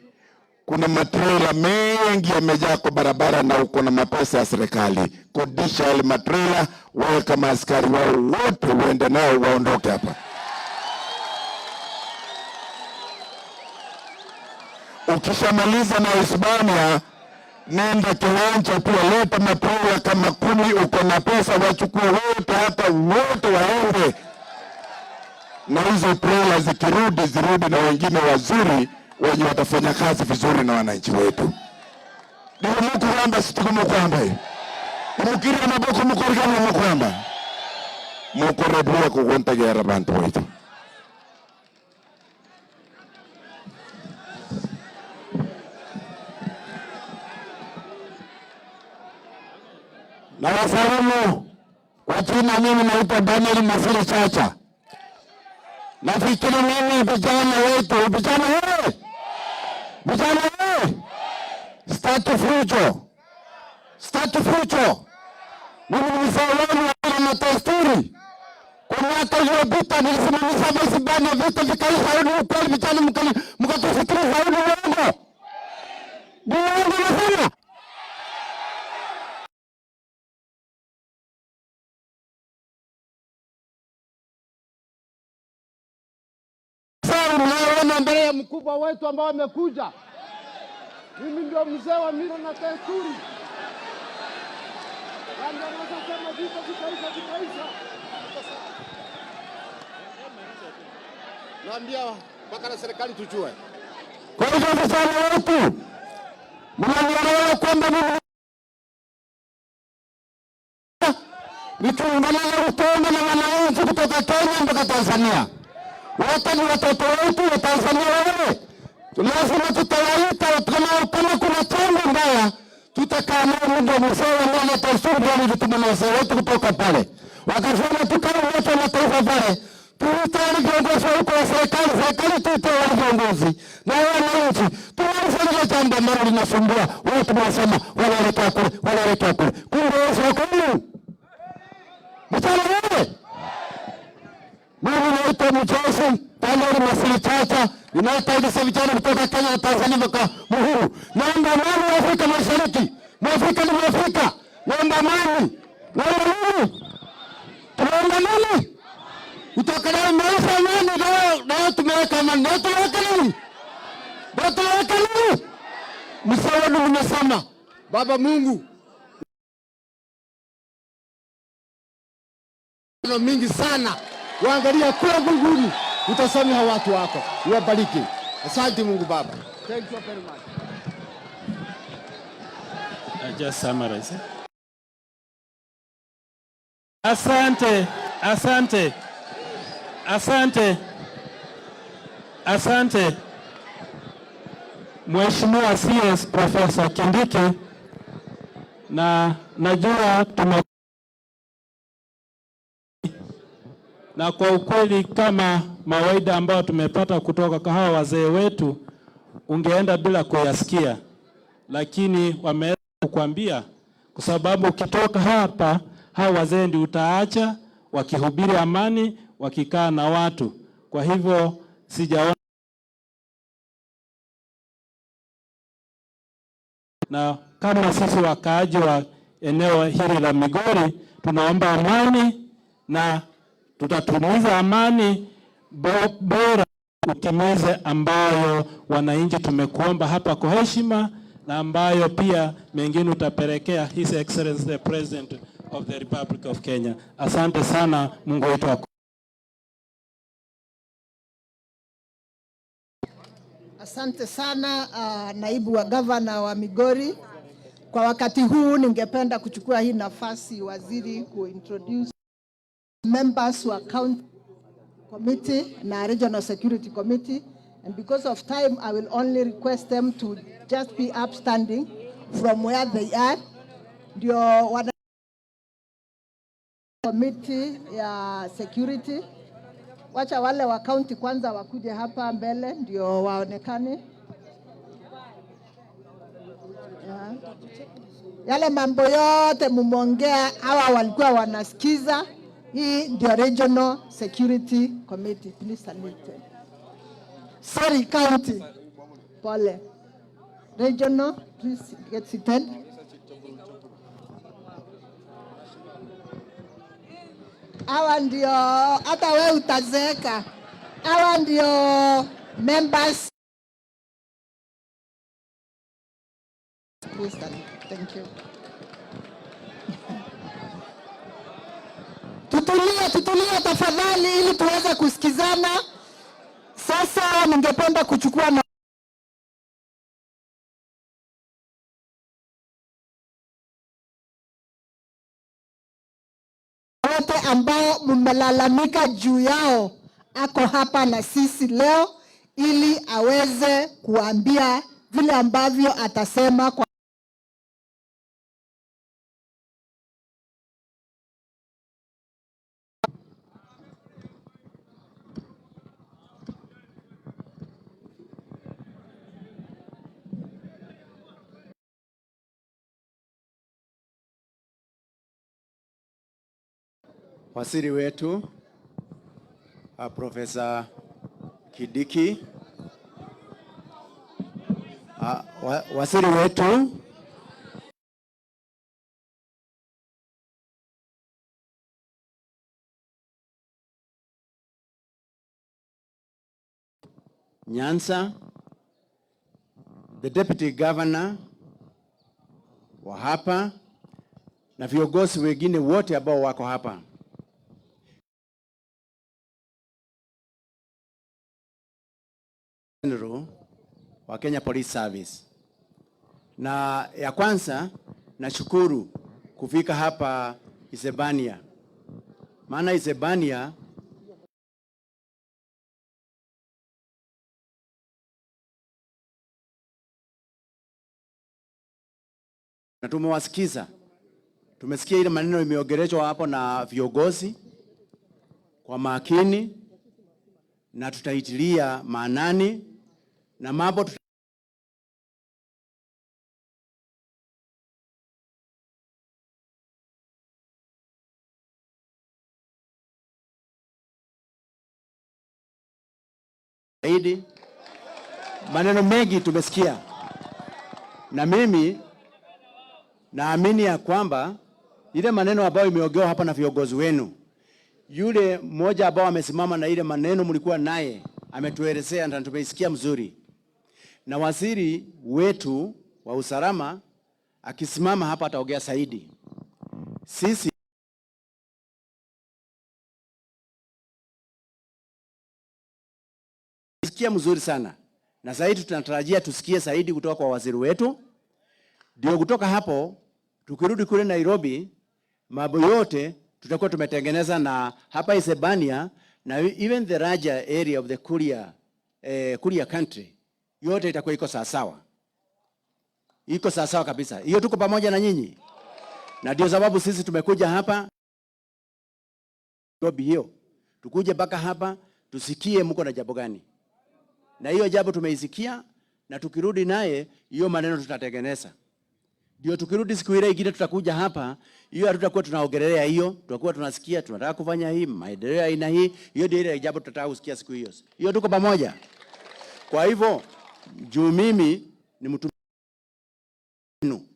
kuna matrela mengi yamejaa kwa barabara na uko na mapesa ya serikali. Kodisha yale matrela, wawe kama askari wao wote, uende nao waondoke hapa. Ukishamaliza na Hispania, nenda kiwanja pia, leta matrela kama 10, uko na pesa, wachukue wote, hata wote waende. Na hizo trela zikirudi, zirudi na wengine wazuri wenye watafanya kazi vizuri na wananchi wetu. Ndimukuramba sitikumukwamba mukiri maboko mukorikana mukwamba mukorebua kugontegera bantu wetu. Na wasalimu kwa jina, mimi naitwa Daniel Masiri Chacha. Nafikiri mimi vijana wetu, vijana wewe, vijana wewe, start fujo, start fujo. Mimi ni mzee wenu. mila na desturi. Kwa miaka iliyopita nilisimamisha Vice na vita vikaisha. Ni ukweli, vijana mkatusikiliza, ni uongo? Ni uongo nasema. Mnaona mbele ya mkubwa wetu ambao amekuja, mimi ndio mzee wa mila na desturi. Anaweza sema vita vikaisha, vikaisha. Naambia mpaka na serikali tujue. Kwa hivyo vijana wetu, mnanielewa kwamba mimi nikiungana na Rutombe na wananchi kutoka Kenya mpaka Tanzania, wote ni watoto wetu wa Tanzania. Wewe lazima tutawaita kama kuna chombo mbaya, tutakaa nao. Ndio mzee wa mila na desturi, ndio nilituma na wazee wetu kutoka pale, wakasema tukae wote wa mataifa pale, tuite wale viongozi wa huko wa serikali, serikali tuite wale viongozi na wananchi, tumalize jambo ambalo linasumbua wote. Wanasema wanaelekea kule, wanaelekea kule, kumbe wao wako humu. Mchana wewe, mimi naitwa Mchosi Daniel Masili Chacha, ninayetaidisa vijana kutoka Kenya na Tanzania mpaka Muhuru. Naomba amani wa Afrika Mashariki. Mwafrika ni Mwafrika. Naomba amani. Naomba nini? Tunaomba nini? Kutoka leo maisha amani, leo leo tumeweka amani. Leo tumeweka nini? Leo tumeweka nini? Mzee wenu nimesema, Baba Mungu mingi sana, waangalia kule mbinguni, utasamehe watu wako, uwabariki. Asante Mungu Baba. Thank you very much. I just summarize. Asante, asante, asante, asante Mheshimiwa CS Professor Kindiki, na najua tume na kwa ukweli kama mawaida ambayo tumepata kutoka kwa hawa wazee wetu, ungeenda bila kuyasikia, lakini wameweza kukwambia, kwa sababu ukitoka hapa hawa wazee ndio utaacha wakihubiri amani, wakikaa na watu. Kwa hivyo sijaona na kama sisi wakaaji wa eneo hili la Migori tunaomba amani na tutatumiza amani bora utimize ambayo wananchi tumekuomba hapa kwa heshima na ambayo pia mengine utapelekea His Excellency the President of the Republic of Kenya. Asante sana, Mungu wetu. Asante sana naibu wa gavana wa Migori. Kwa wakati huu ningependa kuchukua hii nafasi waziri kuintroduce members wa county committee na regional security committee, and because of time I will only request them to just be upstanding from where they are. Ndio wana committee ya security, wacha wale wa county kwanza wakuje hapa mbele ndio waonekane. Yeah. Yale mambo yote mumeongea, hawa walikuwa wanasikiza. Hii ndio Regional Security Committee. Please salute. Sorry, county. Pole. Regional, please get seated. Hawa ndio, hata wewe utazeeka. Hawa ndio members. Please salute. Thank you. Tutulie, tutulie tafadhali ili tuweze kusikizana. Sasa ningependa kuchukua na wote ambao mmelalamika juu yao, ako hapa na sisi leo ili aweze kuambia vile ambavyo atasema kwa Waziri wetu Profesa Kindiki, waziri wetu Nyanza, the deputy governor wa hapa na viongozi wengine wote ambao wako hapa. General wa Kenya Police Service. Na ya kwanza nashukuru kufika hapa Isebania, maana Isebania na tumewasikiza, tumesikia ile maneno imeongeleshwa hapo na viongozi kwa makini, na tutaitilia maanani na mambo zaidi. Maneno mengi tumesikia, na mimi naamini ya kwamba ile maneno ambayo imeongewa hapa na viongozi wenu, yule mmoja ambao amesimama na ile maneno mlikuwa naye ametuelezea na tumeisikia mzuri, na waziri wetu wa usalama akisimama hapa ataongea zaidi. Sisi sikia mzuri sana, na zaidi tunatarajia tusikie zaidi kutoka kwa waziri wetu, ndio kutoka hapo tukirudi kule Nairobi mambo yote tutakuwa tumetengeneza, na hapa Isebania na even the larger area of the Kuria country yote itakuwa iko sawa sawa, iko sawa sawa kabisa. Hiyo tuko pamoja na nyinyi, na ndio sababu sisi tumekuja hapa Nairobi hiyo, tukuje mpaka hapa tusikie mko na jambo gani, na hiyo jambo tumeisikia, na tukirudi naye hiyo maneno tutatengeneza. Ndio tukirudi siku ile ingine tutakuja hapa, hiyo hatutakuwa tunaongelea hiyo, tutakuwa tunasikia tunataka kufanya hii maendeleo aina hii. Hiyo ndio ile jambo tutataka kusikia siku hiyo. Hiyo tuko pamoja. Kwa hivyo juu mimi ni mtu wenu,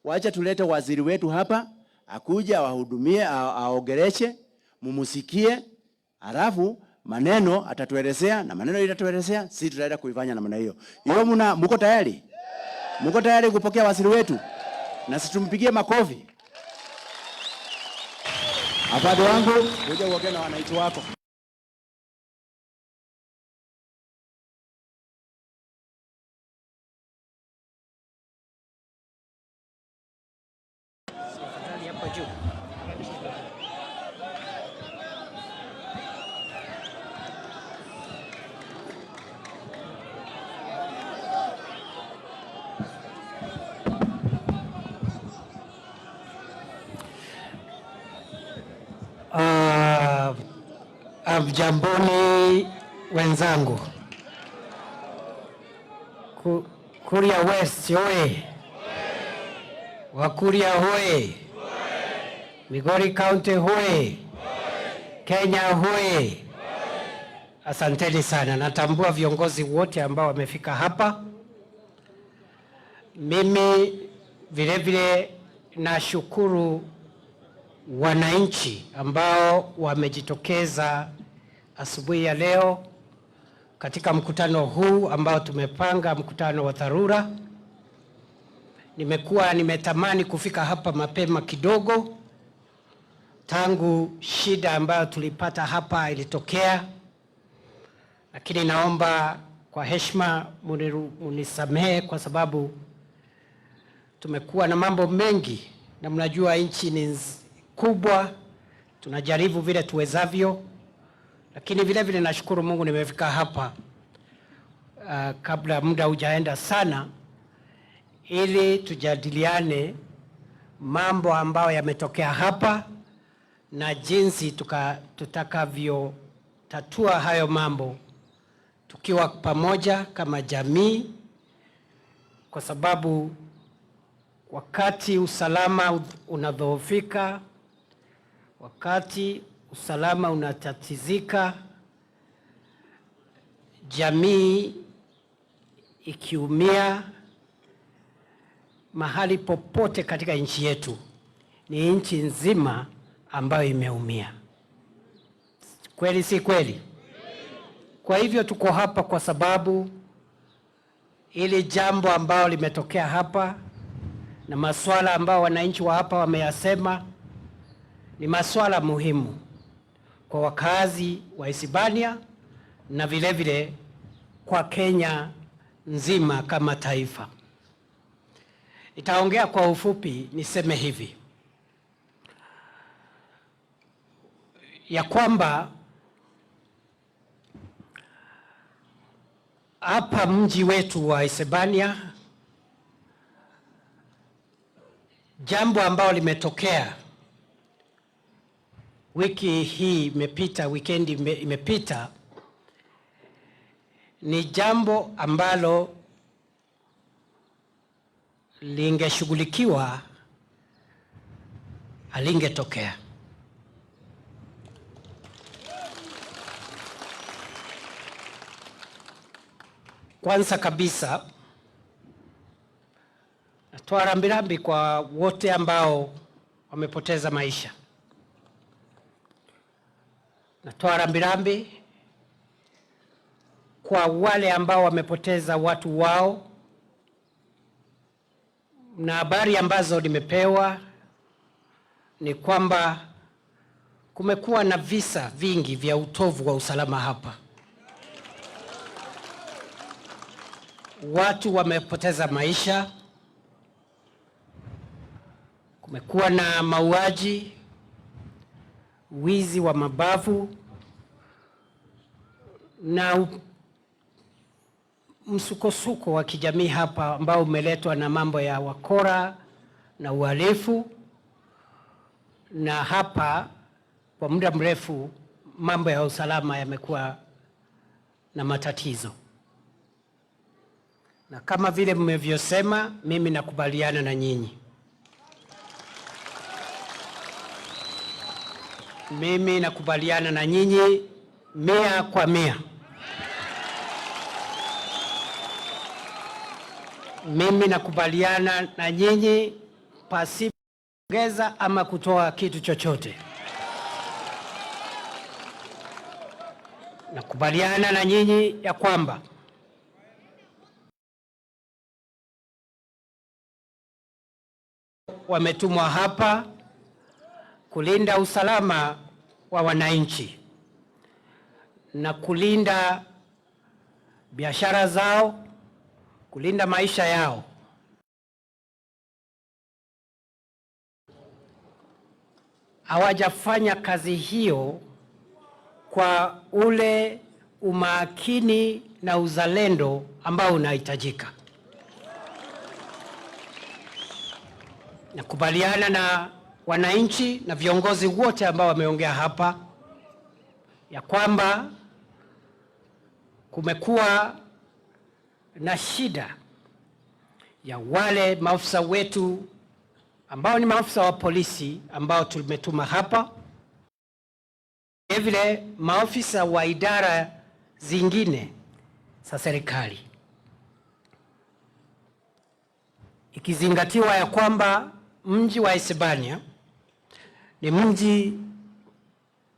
wacha tulete waziri wetu hapa akuja awahudumie, aongeleshe, mumusikie, halafu maneno atatuelezea na maneno itatuelezea, sisi tutaenda kuifanya namna hiyo. Hiyo mna mko tayari? Mko tayari kupokea waziri wetu? Na situmpigie makofi. Afande wangu, kuja uongee na wananchi wako. Hamjamboni wenzangu. Kuria West oye! Wakuria hoye! Migori County hoye! Kenya hoye! Asanteni sana. Natambua viongozi wote ambao wamefika hapa. Mimi vile vile nashukuru wananchi ambao wamejitokeza asubuhi ya leo katika mkutano huu ambao tumepanga, mkutano wa dharura. Nimekuwa nimetamani kufika hapa mapema kidogo tangu shida ambayo tulipata hapa ilitokea, lakini naomba kwa heshima munisamehe kwa sababu tumekuwa na mambo mengi na mnajua nchi ni kubwa, tunajaribu vile tuwezavyo, lakini vile vile nashukuru Mungu nimefika hapa kabla muda hujaenda sana, ili tujadiliane mambo ambayo yametokea hapa na jinsi tutakavyotatua hayo mambo tukiwa pamoja kama jamii, kwa sababu wakati usalama unadhoofika, wakati usalama unatatizika, jamii ikiumia mahali popote katika nchi yetu, ni nchi nzima ambayo imeumia. Kweli si kweli? Kwa hivyo tuko hapa kwa sababu ili jambo ambalo limetokea hapa na masuala ambayo wananchi wa hapa wameyasema ni masuala muhimu kwa wakazi wa Isebania na vile vile kwa Kenya nzima kama taifa. Nitaongea kwa ufupi, niseme hivi ya kwamba hapa mji wetu wa Isebania jambo ambalo limetokea wiki hii imepita, wikendi imepita, ni jambo ambalo lingeshughulikiwa halingetokea. Kwanza kabisa natoa rambirambi kwa wote ambao wamepoteza maisha. Natoa rambirambi kwa wale ambao wamepoteza watu wao, na habari ambazo nimepewa ni kwamba kumekuwa na visa vingi vya utovu wa usalama hapa. Watu wamepoteza maisha, kumekuwa na mauaji, wizi wa mabavu na msukosuko wa kijamii hapa ambao umeletwa na mambo ya wakora na uhalifu, na hapa kwa muda mrefu mambo ya usalama yamekuwa na matatizo. Na kama vile mmevyosema, mimi nakubaliana na nyinyi. Mimi nakubaliana na nyinyi 100%. Mimi nakubaliana na nyinyi pasipo kuongeza ama kutoa kitu chochote. Nakubaliana na nyinyi ya kwamba wametumwa hapa kulinda usalama wa wananchi na kulinda biashara zao, kulinda maisha yao. Hawajafanya kazi hiyo kwa ule umakini na uzalendo ambao unahitajika. Nakubaliana na wananchi na viongozi wote ambao wameongea hapa ya kwamba kumekuwa na shida ya wale maafisa wetu ambao ni maafisa wa polisi ambao tumetuma hapa, vile maafisa wa idara zingine za serikali, ikizingatiwa ya kwamba mji wa Isebania ni mji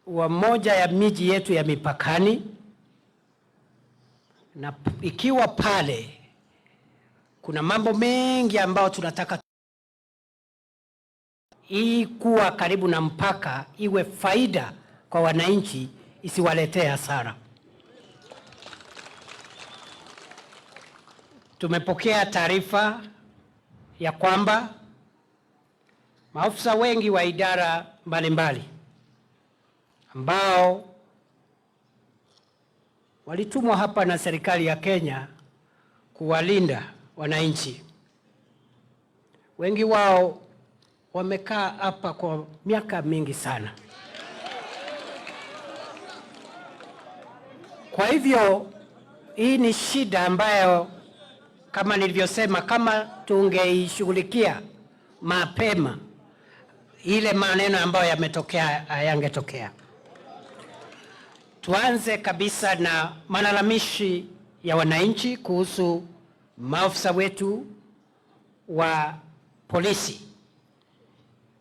wa moja ya miji yetu ya mipakani, na ikiwa pale kuna mambo mengi ambayo tunataka hii kuwa karibu na mpaka iwe faida kwa wananchi, isiwaletee hasara. Tumepokea taarifa ya kwamba maafisa wengi wa idara mbalimbali ambao walitumwa hapa na serikali ya Kenya kuwalinda wananchi, wengi wao wamekaa hapa kwa miaka mingi sana. Kwa hivyo hii ni shida ambayo kama nilivyosema, kama tungeishughulikia mapema, ile maneno ambayo yametokea hayangetokea. Tuanze kabisa na malalamishi ya wananchi kuhusu maafisa wetu wa polisi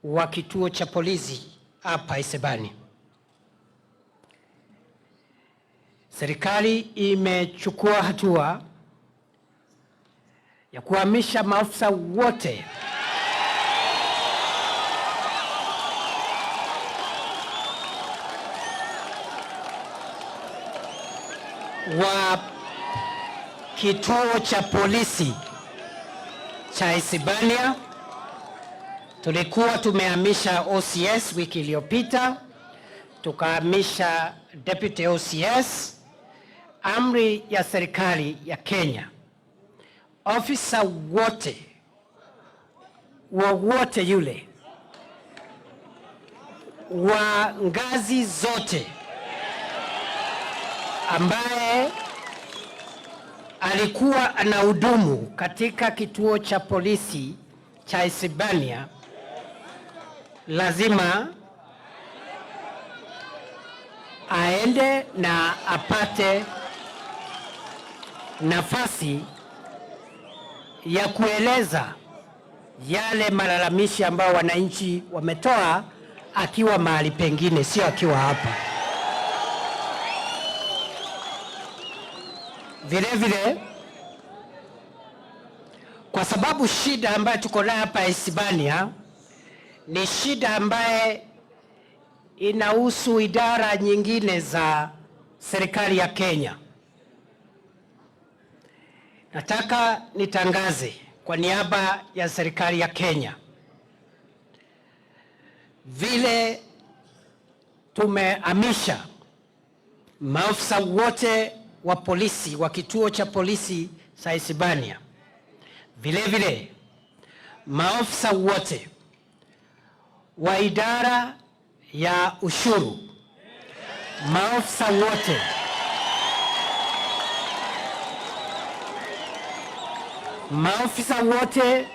wa kituo cha polisi hapa Isebania. Serikali imechukua hatua ya kuhamisha maafisa wote wa kituo cha polisi cha Isebania. Tulikuwa tumehamisha OCS wiki iliyopita, tukahamisha Deputy OCS. Amri ya serikali ya Kenya, ofisa wote wowote yule wa ngazi zote ambaye alikuwa anahudumu katika kituo cha polisi cha Isebania lazima aende na apate nafasi ya kueleza yale malalamishi ambayo wananchi wametoa akiwa mahali pengine, sio akiwa hapa. Vile vile, kwa sababu shida ambayo tuko nayo hapa Isebania ni shida ambaye inahusu idara nyingine za serikali ya Kenya, nataka nitangaze kwa niaba ya serikali ya Kenya vile tumehamisha maafisa wote wa polisi wa kituo cha polisi cha Isebania, vile vile maafisa wote wa idara ya ushuru, maafisa wote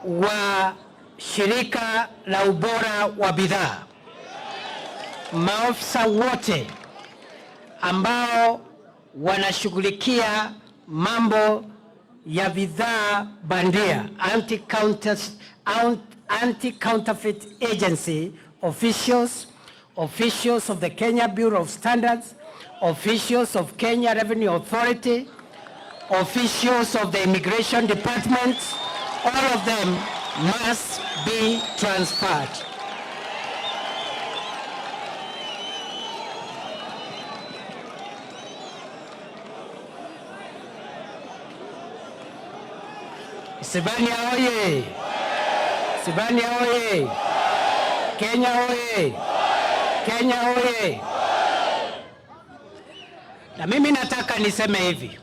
wa shirika la ubora wa bidhaa, maafisa wote ambao wanashughulikia mambo ya bidhaa bandia, anti-counterfeit agency officials, officials of the Kenya Bureau of Standards, officials of Kenya Revenue Authority, officials of the Immigration Department, all of them must be transferred. Isebania oye! Isebania oye! Kenya oye! Kenya oye! Na mimi nataka niseme hivi.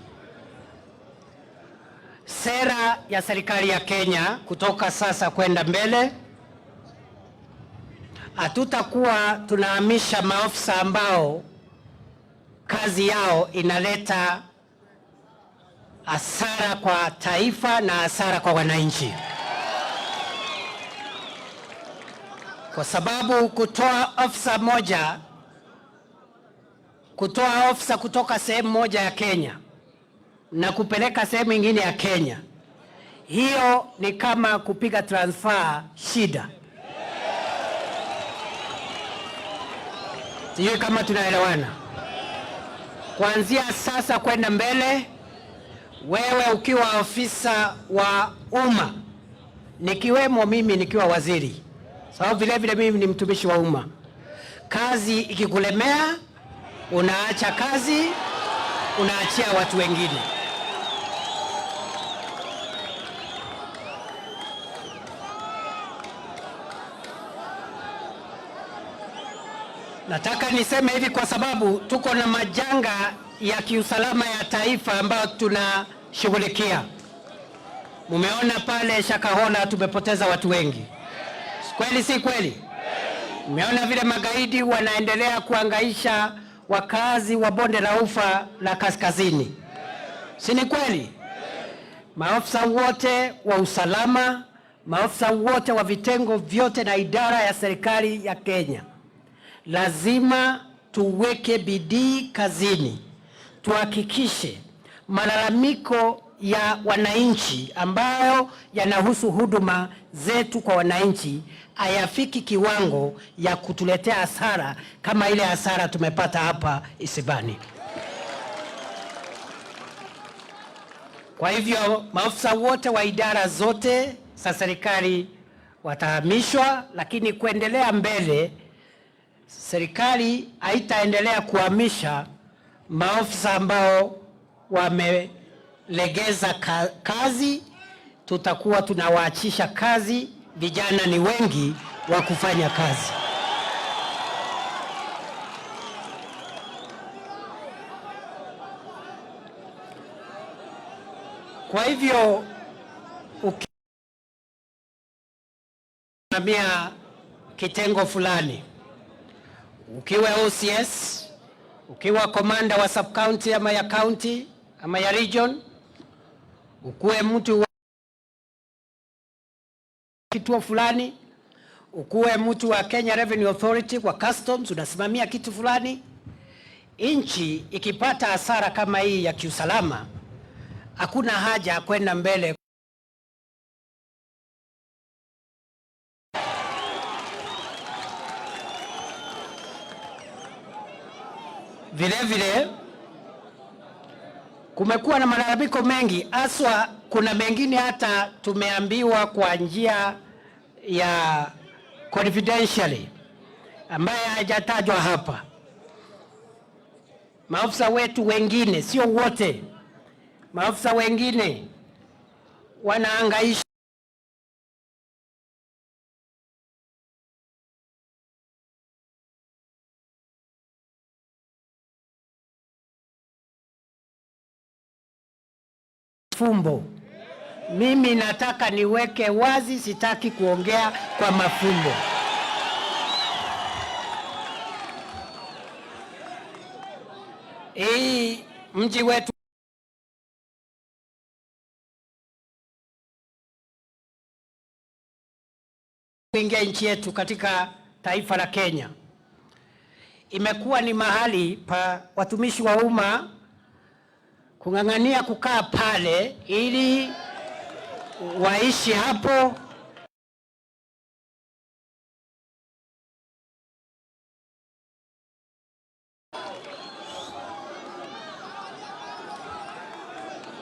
Sera ya serikali ya Kenya kutoka sasa kwenda mbele, hatutakuwa tunahamisha maafisa ambao kazi yao inaleta hasara kwa taifa na hasara kwa wananchi. Kwa sababu kutoa afisa moja, kutoa afisa kutoka sehemu moja ya Kenya na kupeleka sehemu nyingine ya Kenya, hiyo ni kama kupiga transfer shida. Sijui kama tunaelewana. Kuanzia sasa kwenda mbele, wewe ukiwa afisa wa umma, nikiwemo mimi nikiwa waziri, sababu vile vile mimi ni mtumishi wa umma, kazi ikikulemea unaacha kazi, unaachia watu wengine. Nataka niseme hivi kwa sababu tuko na majanga ya kiusalama ya taifa ambayo tunashughulikia. Mumeona pale Shakahola tumepoteza watu wengi. Kweli si kweli? Mumeona vile magaidi wanaendelea kuangaisha wakazi wa bonde la ufa la kaskazini. Si ni kweli? Maafisa wote wa usalama, maafisa wote wa vitengo vyote na idara ya serikali ya Kenya Lazima tuweke bidii kazini, tuhakikishe malalamiko ya wananchi ambayo yanahusu huduma zetu kwa wananchi hayafiki kiwango ya kutuletea hasara kama ile hasara tumepata hapa Isebania. Kwa hivyo maafisa wote wa idara zote za serikali watahamishwa, lakini kuendelea mbele, serikali haitaendelea kuhamisha maafisa ambao wamelegeza kazi. Tutakuwa tunawaachisha kazi, vijana ni wengi wa kufanya kazi. Kwa hivyo ukisimamia kitengo fulani, ukiwa OCS, ukiwa komanda wa sub county ama ya county ama ya region, ukuwe mtu wa kituo fulani, ukuwe mtu wa Kenya Revenue Authority kwa customs, unasimamia kitu fulani, nchi ikipata hasara kama hii ya kiusalama, hakuna haja ya kwenda mbele. Vile vile kumekuwa na malalamiko mengi, haswa kuna mengine hata tumeambiwa kwa njia ya confidentially ambaye hajatajwa hapa. Maafisa wetu wengine, sio wote, maafisa wengine wanahangaisha fumbo. Mimi nataka niweke wazi, sitaki kuongea kwa mafumbo. Hii mji wetu kuingia nchi yetu katika taifa la Kenya imekuwa ni mahali pa watumishi wa umma kung'ang'ania kukaa pale ili waishi hapo.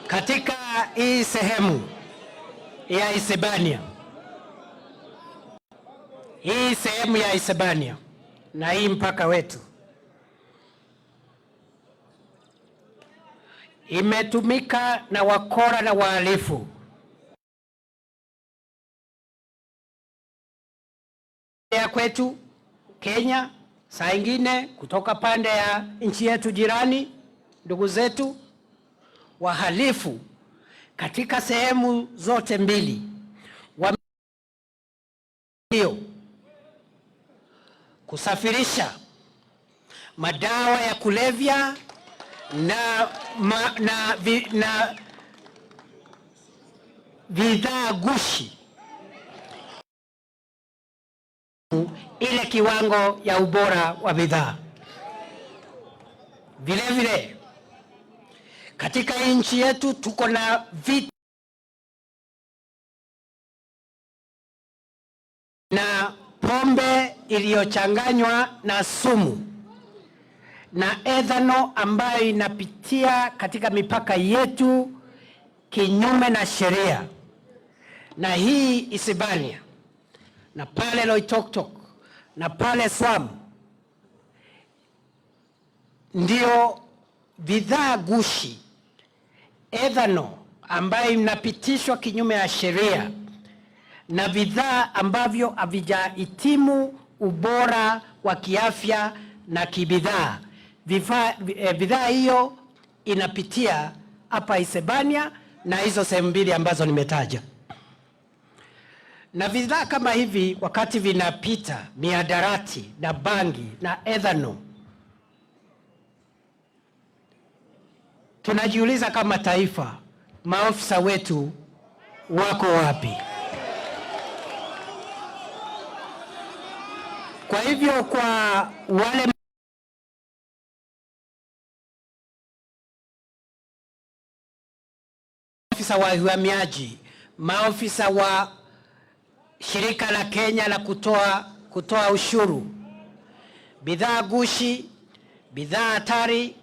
Katika hii sehemu ya Isebania, hii sehemu ya Isebania na hii mpaka wetu imetumika na wakora na wahalifu ya kwetu Kenya, saa ingine kutoka pande ya nchi yetu jirani, ndugu zetu wahalifu katika sehemu zote mbili wa kusafirisha madawa ya kulevya na bidhaa gushi ile kiwango ya ubora wa bidhaa. Vile vile katika nchi yetu tuko na vita na pombe iliyochanganywa na sumu na ethanol ambayo inapitia katika mipaka yetu kinyume na sheria, na hii Isebania na pale Loitoktok na pale Swam ndio bidhaa gushi ethanol ambayo inapitishwa kinyume ya sheria na bidhaa ambavyo havijahitimu ubora wa kiafya na kibidhaa. Bidhaa hiyo inapitia hapa Isebania na hizo sehemu mbili ambazo nimetaja. Na bidhaa kama hivi wakati vinapita, mihadarati na bangi na ethanol, tunajiuliza kama taifa, maafisa wetu wako wapi? Kwa hivyo kwa wale maafisa wa uhamiaji, maafisa wa shirika la Kenya la kutoa ushuru, bidhaa gushi, bidhaa hatari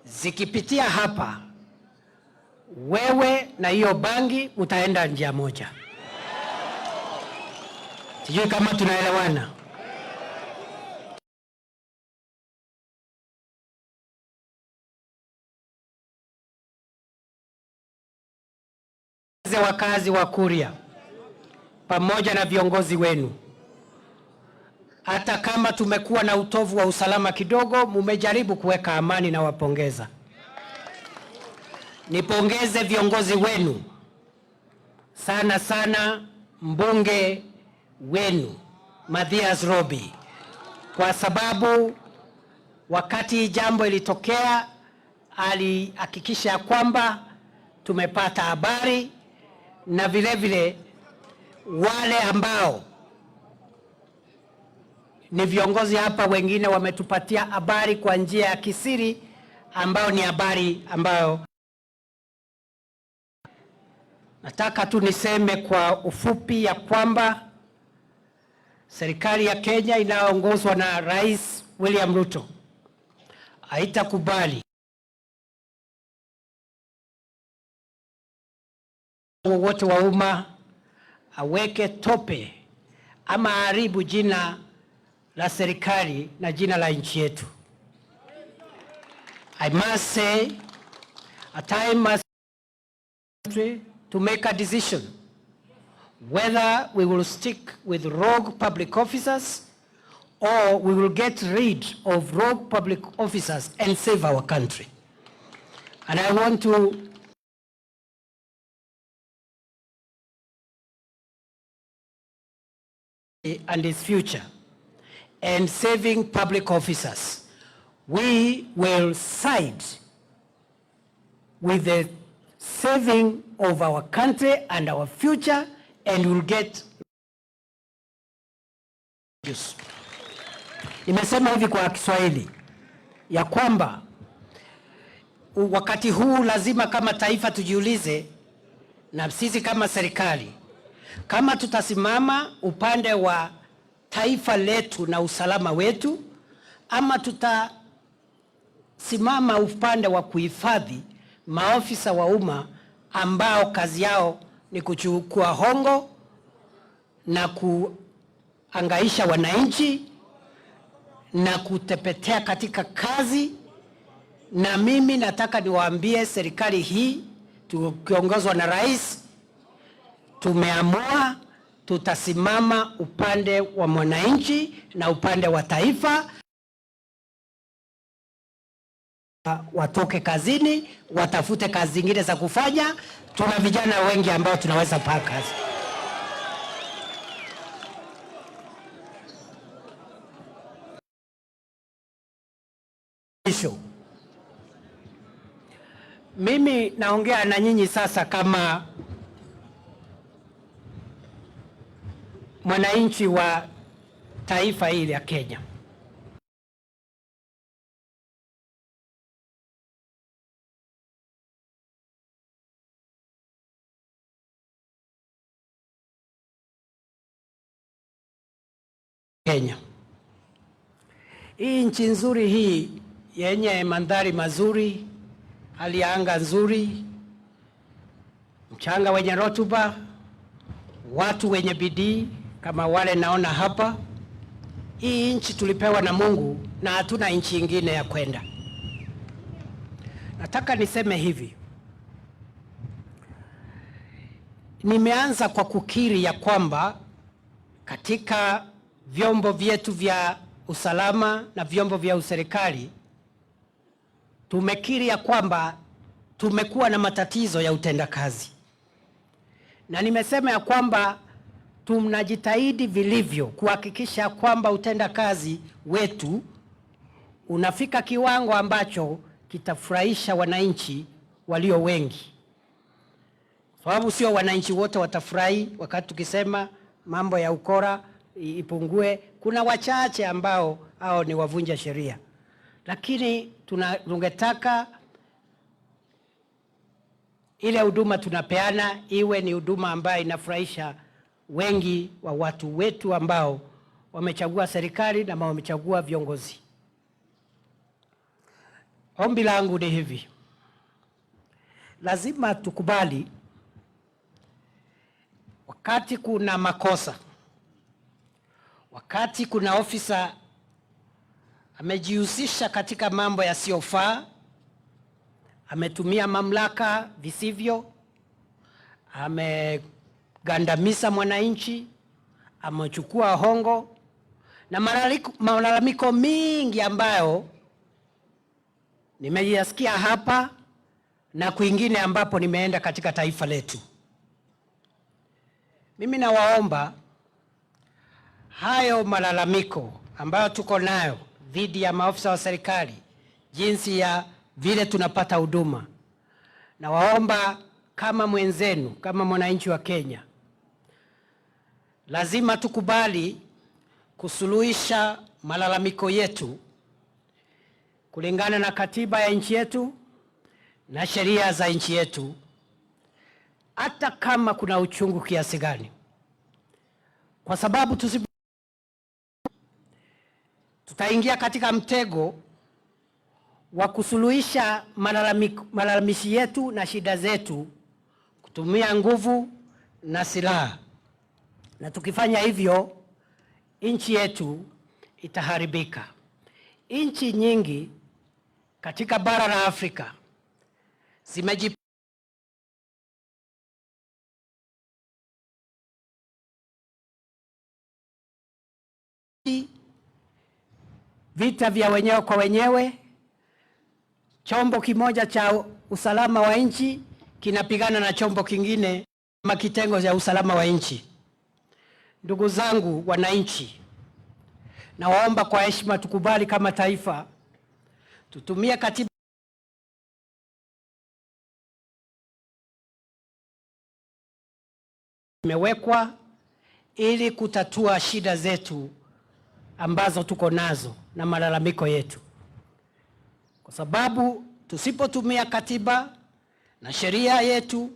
zikipitia hapa, wewe na hiyo bangi utaenda njia moja. Sijui kama tunaelewana. Wakazi wa Kuria pamoja na viongozi wenu, hata kama tumekuwa na utovu wa usalama kidogo, mumejaribu kuweka amani na wapongeza. Nipongeze viongozi wenu sana sana, mbunge wenu Mathias Robi, kwa sababu wakati jambo ilitokea alihakikisha kwamba tumepata habari, na vile vile wale ambao ni viongozi hapa wengine wametupatia habari kwa njia ya kisiri, ambayo ni habari ambayo nataka tu niseme kwa ufupi ya kwamba serikali ya Kenya inayoongozwa na Rais William Ruto haitakubali wowote wa umma aweke tope ama aharibu jina la serikali na jina la nchi yetu. I must say, a time must to make a decision whether we will stick with rogue public officers or we will get rid of rogue public officers and save our country. And I want to and its future and saving public officers. We will side with the saving of our country and our future, and we'll get. Nimesema hivi kwa Kiswahili ya kwamba wakati huu lazima kama taifa tujiulize, na sisi kama serikali, kama tutasimama upande wa taifa letu na usalama wetu, ama tutasimama upande wa kuhifadhi maofisa wa umma ambao kazi yao ni kuchukua hongo na kuangaisha wananchi na kutepetea katika kazi. Na mimi nataka niwaambie serikali hii tukiongozwa na rais, tumeamua tutasimama upande wa mwananchi na upande wa taifa. Watoke kazini, watafute kazi zingine za kufanya. Tuna vijana wengi ambao tunaweza paa kazi. Mimi naongea na nyinyi sasa kama mwananchi wa taifa hili la Kenya. Kenya. Hii nchi nzuri hii yenye mandhari mazuri, hali ya anga nzuri, mchanga wenye rotuba, watu wenye bidii kama wale naona hapa. Hii nchi tulipewa na Mungu na hatuna nchi ingine ya kwenda. Nataka niseme hivi. Nimeanza kwa kukiri ya kwamba katika vyombo vyetu vya usalama na vyombo vya serikali tumekiri ya kwamba tumekuwa na matatizo ya utendakazi. Na nimesema ya kwamba tunajitahidi vilivyo kuhakikisha kwamba utendakazi wetu unafika kiwango ambacho kitafurahisha wananchi walio wengi. Sababu sio wananchi wote watafurahi wakati tukisema mambo ya ukora ipungue. Kuna wachache ambao hao ni wavunja sheria, lakini tungetaka ile huduma tunapeana iwe ni huduma ambayo inafurahisha wengi wa watu wetu ambao wamechagua serikali na wamechagua viongozi. Ombi langu ni hivi: lazima tukubali wakati kuna makosa, wakati kuna ofisa amejihusisha katika mambo yasiyofaa, ametumia mamlaka visivyo, amegandamiza mwananchi, amechukua hongo na malalamiko mingi ambayo nimeyasikia hapa na kwingine ambapo nimeenda katika taifa letu. Mimi nawaomba hayo malalamiko ambayo tuko nayo dhidi ya maofisa wa serikali, jinsi ya vile tunapata huduma, nawaomba kama mwenzenu, kama mwananchi wa Kenya, lazima tukubali kusuluhisha malalamiko yetu kulingana na katiba ya nchi yetu na sheria za nchi yetu, hata kama kuna uchungu kiasi gani, kwa sababu tutaingia katika mtego wa kusuluhisha malalamishi yetu na shida zetu kutumia nguvu na silaha, na tukifanya hivyo nchi yetu itaharibika. Nchi nyingi katika bara la Afrika vita vya wenyewe kwa wenyewe, chombo kimoja cha usalama wa nchi kinapigana na chombo kingine kama kitengo cha usalama wa nchi. Ndugu zangu wananchi, nawaomba kwa heshima tukubali kama taifa tutumie katiba imewekwa ili kutatua shida zetu ambazo tuko nazo na malalamiko yetu, kwa sababu tusipotumia katiba na sheria yetu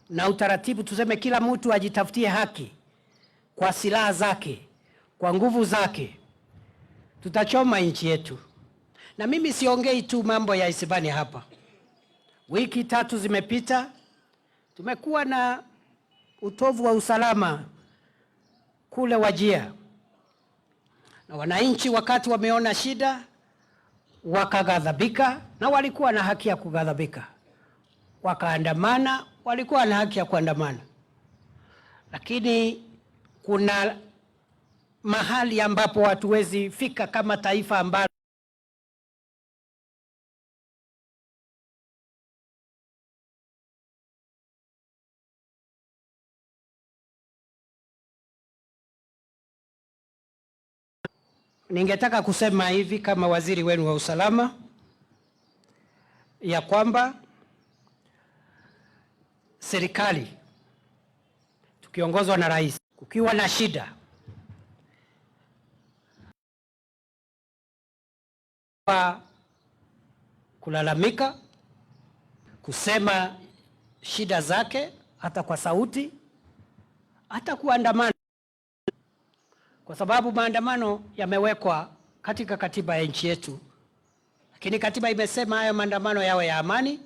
na utaratibu, tuseme kila mtu ajitafutie haki kwa silaha zake, kwa nguvu zake, tutachoma nchi yetu. Na mimi siongei tu mambo ya Isebania hapa. Wiki tatu zimepita, tumekuwa na utovu wa usalama kule Wajir, na wananchi wakati wameona shida wakaghadhabika, na walikuwa na haki ya kughadhabika, wakaandamana, walikuwa na haki ya kuandamana, lakini kuna mahali ambapo hatuwezi fika kama taifa ambalo ningetaka kusema hivi kama waziri wenu wa usalama, ya kwamba serikali tukiongozwa na rais, kukiwa na shida kwa kulalamika, kusema shida zake, hata kwa sauti, hata kuandamana, kwa sababu maandamano yamewekwa katika katiba ya nchi yetu, lakini katiba imesema hayo maandamano yawe ya amani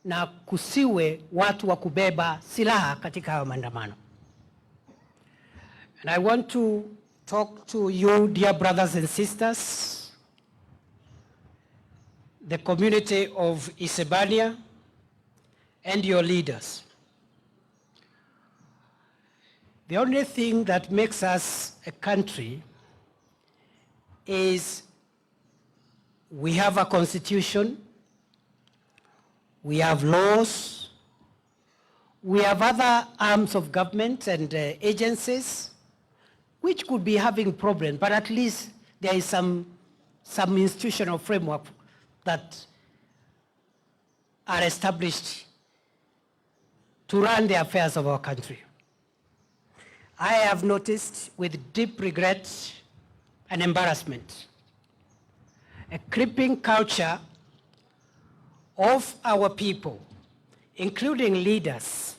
na kusiwe watu wa kubeba silaha katika hayo maandamano. And I want to talk to you, dear brothers and sisters, the community of Isebania and your leaders. The only thing that makes us a country is we have a constitution, we have laws, we have other arms of government and agencies which could be having problems, but at least there is some institutional framework that are established to run the affairs of our country. I have noticed with deep regret and embarrassment a creeping culture of our people, including leaders,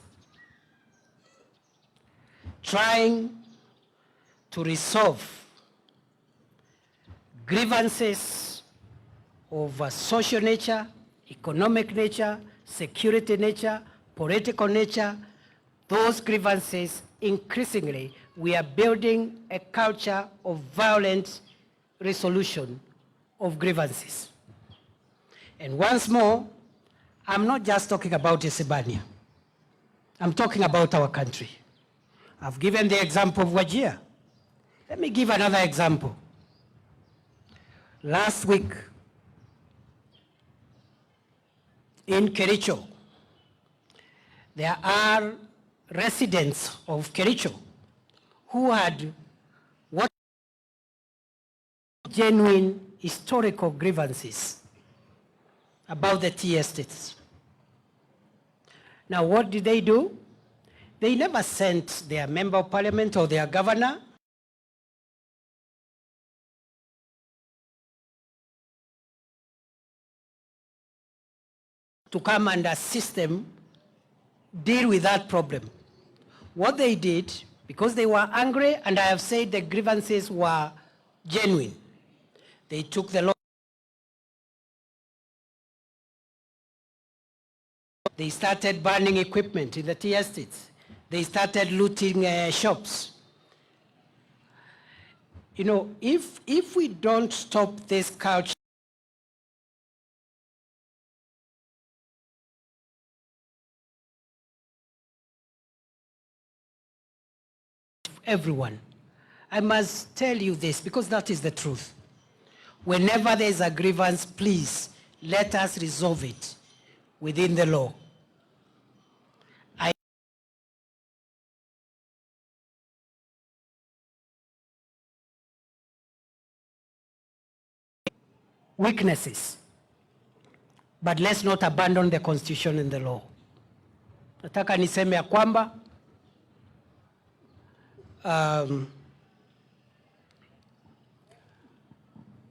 trying to resolve grievances of a social nature, economic nature, security nature, political nature. Those grievances, increasingly, we are building a culture of violent resolution of grievances. And once more, I'm not just talking about Isebania. I'm talking about our country. I've given the example of Wajir. Let me give another example. Last week, in Kericho, there are residents of Kericho who had what genuine historical grievances about the tea estates. Now, what did they do? They never sent their member of parliament or their governor to come and assist them deal with that problem. What they did, because they were angry, and I have said the grievances were genuine, they took the law. They started burning equipment in the tea estates. They started looting shops. If we don't stop this culture, everyone, I must tell you this because that is the truth. Whenever there is a grievance, please let us resolve it within the law. I weaknesses, but let's not abandon the constitution and the law. Nataka niseme ya kwamba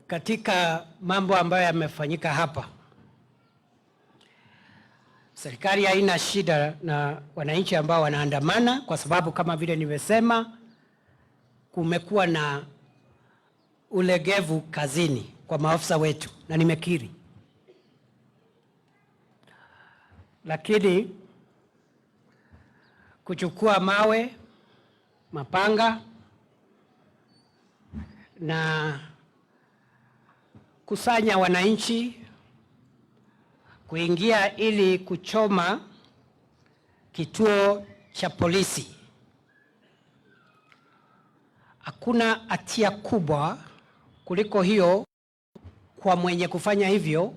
katika mambo ambayo yamefanyika hapa, serikali haina shida na wananchi ambao wanaandamana, kwa sababu kama vile nimesema, kumekuwa na ulegevu kazini kwa maafisa wetu, na nimekiri. Lakini kuchukua mawe, mapanga na kusanya wananchi kuingia ili kuchoma kituo cha polisi, hakuna hatia kubwa kuliko hiyo kwa mwenye kufanya hivyo,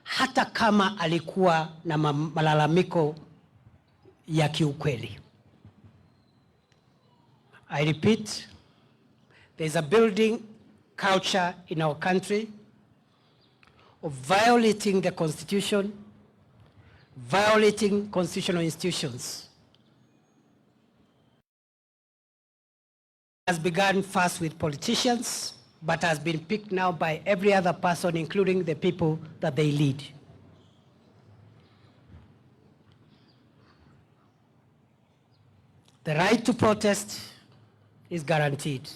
hata kama alikuwa na malalamiko ya kiukweli. I repeat, there is a building culture in our country of violating the Constitution, violating constitutional institutions. Has begun first with politicians, but has been picked now by every other person, including the people that they lead. The right to protest is guaranteed.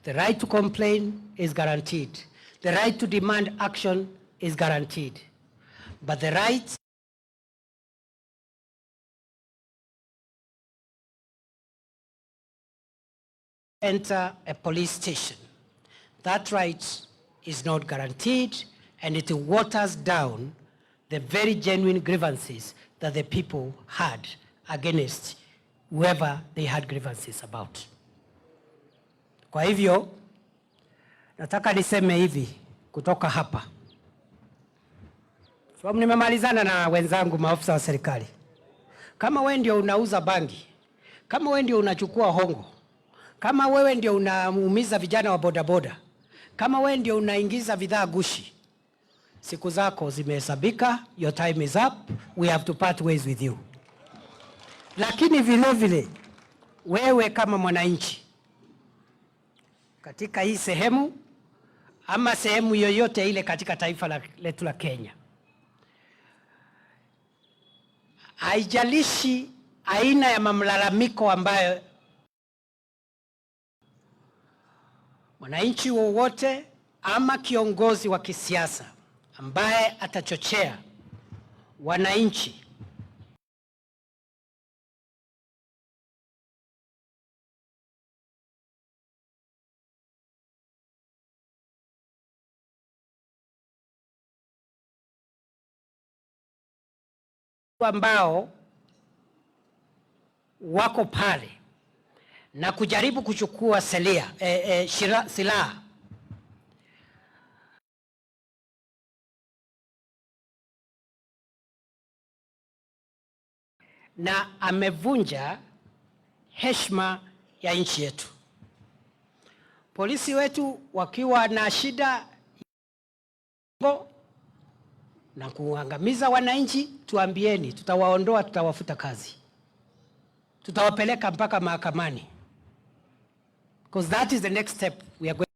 The right to complain is guaranteed. The right to demand action is guaranteed. But the right enter a police station, that right is not guaranteed, and it waters down the very genuine grievances that the people had against whoever they had grievances about. Kwa hivyo, nataka niseme hivi kutoka hapa, sababu nimemalizana na wenzangu maafisa wa serikali. Kama wewe ndio unauza bangi, kama wewe ndio unachukua hongo, kama wewe ndio unaumiza vijana wa bodaboda, kama wewe ndio unaingiza bidhaa gushi, siku zako zimehesabika. Your time is up. We have to part ways with you. Lakini vile vile wewe kama mwananchi katika hii sehemu ama sehemu yoyote ile katika taifa letu la Kenya, haijalishi aina ya mamlalamiko ambayo mwananchi wowote ama kiongozi wa kisiasa ambaye atachochea wananchi ambao wako pale na kujaribu kuchukua silaha na amevunja heshima ya nchi yetu. Polisi wetu wakiwa na shida na kuangamiza wananchi, tuambieni, tutawaondoa, tutawafuta kazi, tutawapeleka mpaka mahakamani, because that is the next step we are going.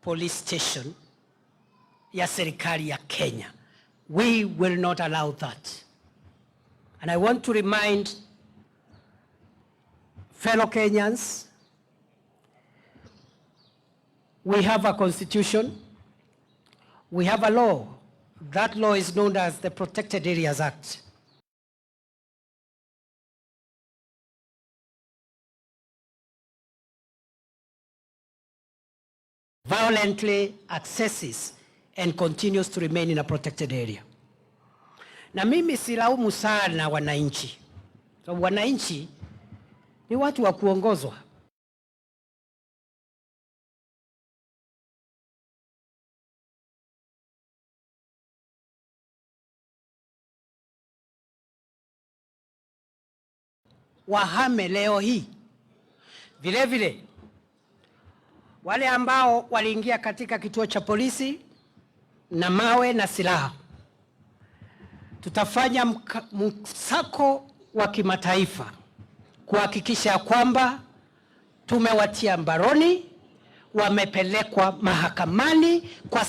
Police station ya serikali ya Kenya. We will not allow that. And I want to remind fellow Kenyans, we have a constitution, we have a law. That law is known as the Protected Areas Act. Violently accesses and continues to remain in a protected area. Na mimi silaumu sana wananchi. So, wananchi ni watu wa kuongozwa. Wahame leo hii. Vile vile wale ambao waliingia katika kituo cha polisi na mawe na silaha, tutafanya msako wa kimataifa kuhakikisha kwamba tumewatia mbaroni, wamepelekwa mahakamani kwa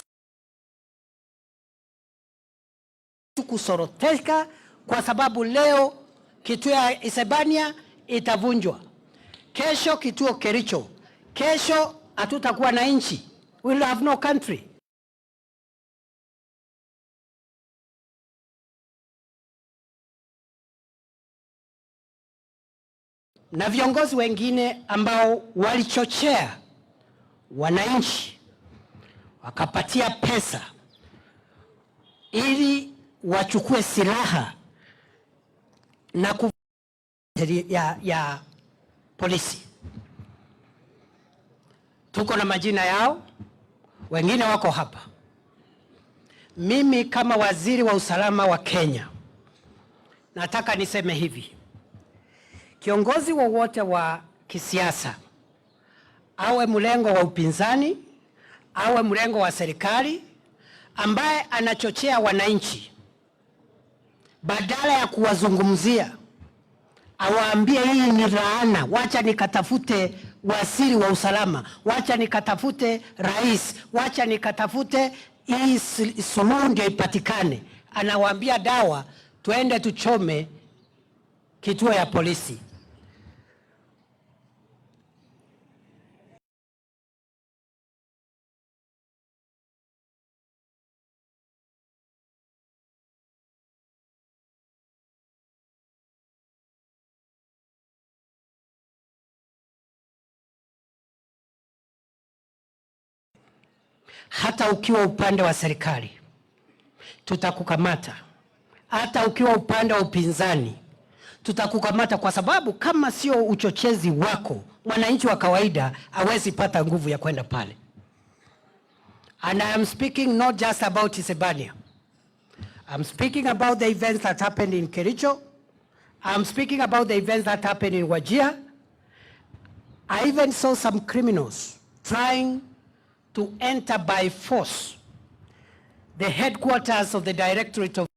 kusoroteka, kwa sababu leo kituo ya Isebania itavunjwa, kesho kituo Kericho, kesho hatutakuwa na nchi. We will have no country. Na viongozi wengine ambao walichochea wananchi wakapatia pesa ili wachukue silaha na ya polisi. Tuko na majina yao, wengine wako hapa. Mimi kama waziri wa usalama wa Kenya nataka niseme hivi. Kiongozi wowote wa kisiasa, awe mlengo wa upinzani, awe mlengo wa serikali, ambaye anachochea wananchi, badala ya kuwazungumzia awaambie hii ni laana, wacha nikatafute waziri wa usalama, wacha nikatafute rais, wacha nikatafute hii suluhu ndio ipatikane. Anawaambia dawa, tuende tuchome kituo ya polisi. Hata ukiwa upande wa serikali tutakukamata, hata ukiwa upande wa upinzani tutakukamata, kwa sababu kama sio uchochezi wako, mwananchi wa kawaida hawezi pata nguvu ya kwenda pale. And I am speaking not just about Isebania. I'm speaking about the events that happened in Kericho. I'm speaking about the events that happened in Wajir. I even saw some criminals trying to enter by force the headquarters of the Directorate of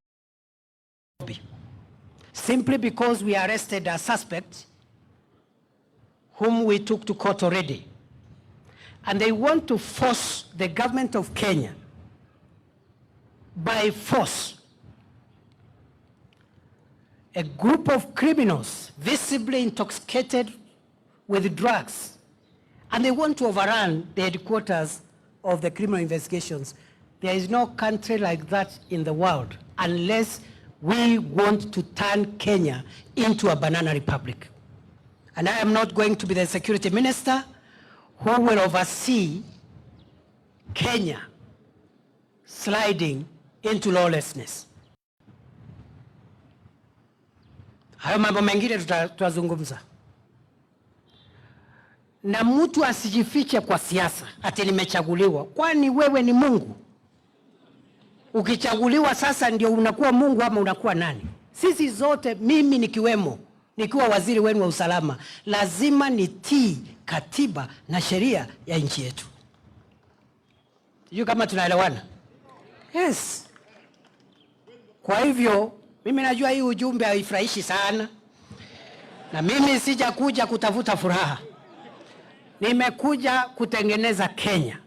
simply because we arrested a suspect whom we took to court already. And they want to force the government of Kenya by force. A group of criminals visibly intoxicated with drugs, and they want to overrun the headquarters of the criminal investigations. There is no country like that in the world unless we want to turn Kenya into a banana republic. And I am not going to be the security minister who will oversee Kenya sliding into lawlessness. Hayo mambo mengine tutazungumza. Na mtu asijifiche kwa siasa ati nimechaguliwa. Kwani wewe ni Mungu? Ukichaguliwa sasa ndio unakuwa Mungu ama unakuwa nani? Sisi zote, mimi nikiwemo, nikiwa waziri wenu wa usalama, lazima nitii katiba na sheria ya nchi yetu. Sijui kama tunaelewana? Yes. Kwa hivyo mimi najua hii ujumbe haifurahishi sana, na mimi sijakuja kutafuta furaha, nimekuja kutengeneza Kenya,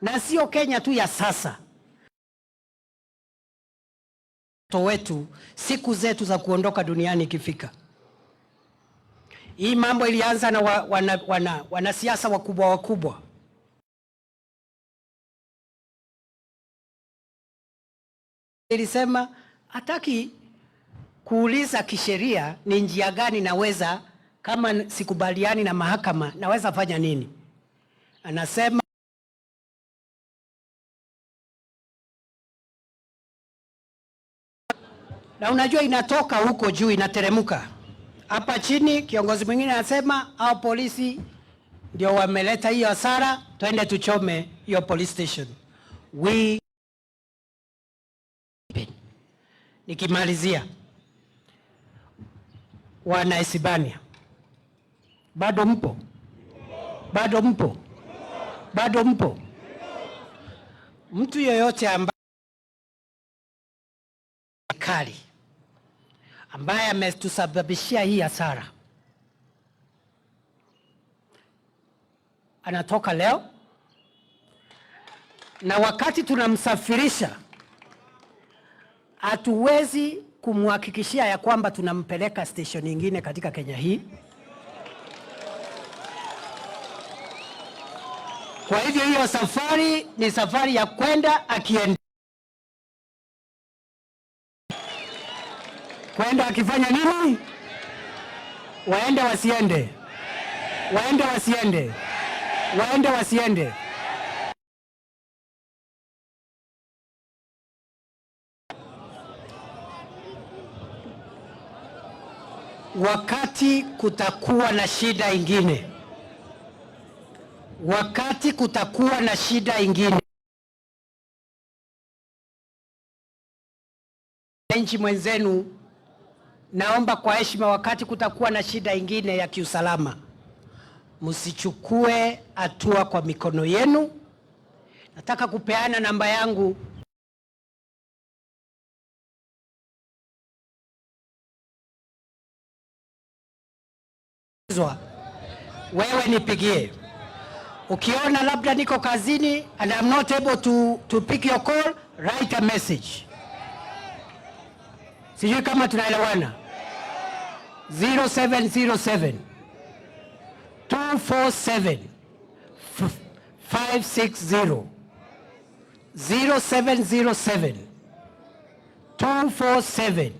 na sio Kenya tu ya sasa wetu, siku zetu za kuondoka duniani ikifika. Hii mambo ilianza na wanasiasa wakubwa wakubwa. Ilisema hataki kuuliza kisheria ni njia gani naweza, kama sikubaliani na mahakama naweza fanya nini. Anasema na unajua inatoka huko juu inateremka hapa chini. Kiongozi mwingine anasema hao polisi ndio wameleta hiyo hasara, twende tuchome hiyo police station. We nikimalizia, wana Isibania, bado mpo? Bado mpo? Bado mpo? Mtu yeyote ambaye kali ambaye ametusababishia hii hasara anatoka leo, na wakati tunamsafirisha hatuwezi kumhakikishia ya kwamba tunampeleka station nyingine katika Kenya hii. Kwa hivyo hiyo safari ni safari ya kwenda akienda kwenda akifanya nini? Waende wasiende? Waende wasiende? Waende wasiende? Wakati kutakuwa na shida ingine, wakati kutakuwa na shida ingine, nchi mwenzenu, naomba kwa heshima, wakati kutakuwa na shida ingine ya kiusalama, msichukue hatua kwa mikono yenu. Nataka kupeana namba yangu. Wewe nipigie. Ukiona labda niko kazini and I'm not able to pick your call, write a message. Sijui kama tunaelewana. 0707 247 560 0707 247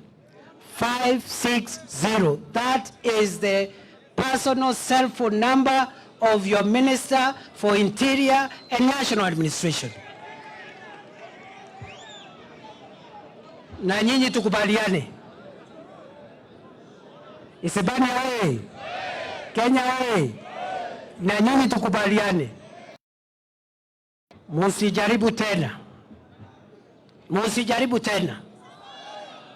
560. That is the personal cell phone number of your Minister for Interior and National Administration. Na nyinyi tukubaliane. Isebania oye! Kenya oye! Na nyinyi tukubaliane. Musijaribu tena. Musijaribu tena,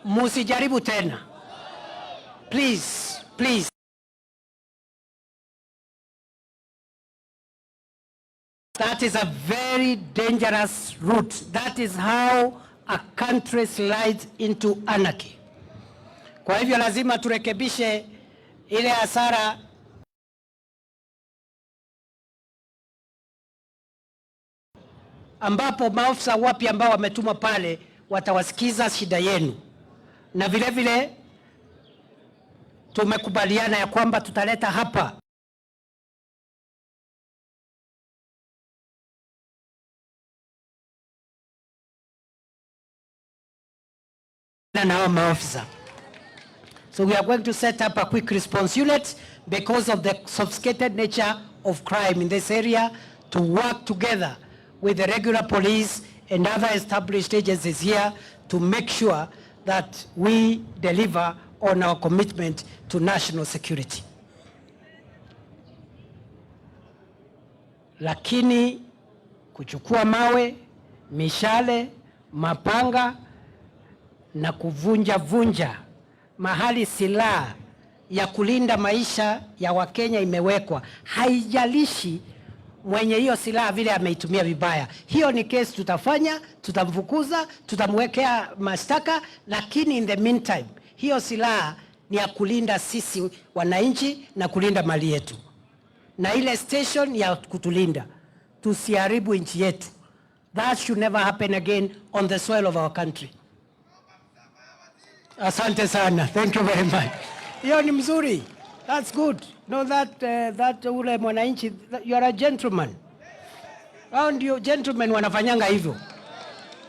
musijaribu tena. Please, please. That is a very dangerous route. That is how a country slides into anarchy. Kwa hivyo lazima turekebishe ile hasara ambapo maafisa wapya ambao wametumwa pale watawasikiza shida yenu, na vile vile tumekubaliana ya kwamba tutaleta hapa na hao maafisa. So we are going to set up a quick response unit because of the sophisticated nature of crime in this area, to work together with the regular police and other established agencies here to make sure that we deliver on our commitment to national security. Lakini kuchukua mawe, mishale, mapanga na kuvunja vunja mahali silaha ya kulinda maisha ya Wakenya imewekwa, haijalishi mwenye hiyo silaha vile ameitumia vibaya. Hiyo ni kesi tutafanya, tutamfukuza, tutamwekea mashtaka, lakini in the meantime hiyo silaha ni ya kulinda sisi wananchi na kulinda mali yetu, na ile station ya kutulinda. Tusiharibu nchi yetu. That should never happen again on the soil of our country. Asante sana. Thank you very much. Hiyo ni mzuri. That's good. No, that ule mwananchi, you are a gentleman. Hao ndio gentlemen wanafanyanga hivyo.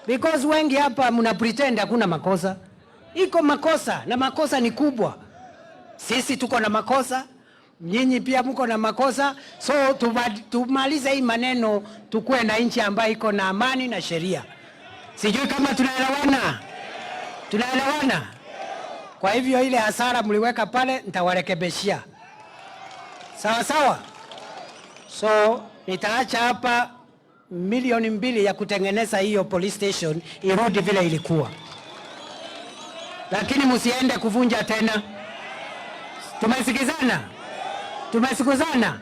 Because wengi hapa mna pretend hakuna makosa. Iko makosa na makosa ni kubwa. Sisi tuko na makosa, nyinyi pia mko na makosa. So tumalize hii maneno, tukue na nchi ambayo iko na amani na sheria. Sijui kama tunaelewana. Tunaelewana? Kwa hivyo ile hasara mliweka pale nitawarekebishia. Sawa sawa? So nitaacha hapa 2 milioni ya kutengeneza hiyo police station irudi vile ilikuwa. Lakini msiende kuvunja tena. Tumesikizana? Tumesikizana?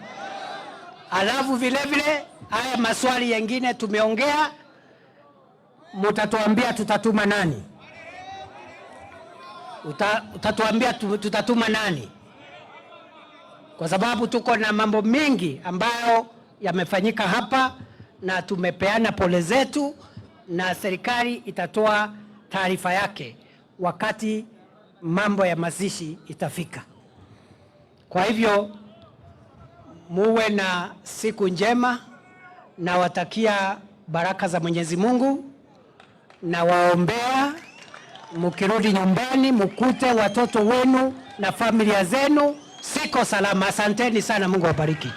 Alafu vile vile haya maswali yengine tumeongea, mutatuambia tutatuma nani? Utatuambia tutatuma nani? Kwa sababu tuko na mambo mengi ambayo yamefanyika hapa na tumepeana pole zetu, na serikali itatoa taarifa yake wakati mambo ya mazishi itafika. Kwa hivyo muwe na siku njema, nawatakia baraka za Mwenyezi Mungu, na waombea mukirudi nyumbani mukute watoto wenu na familia zenu siko salama. Asanteni sana, Mungu awabariki.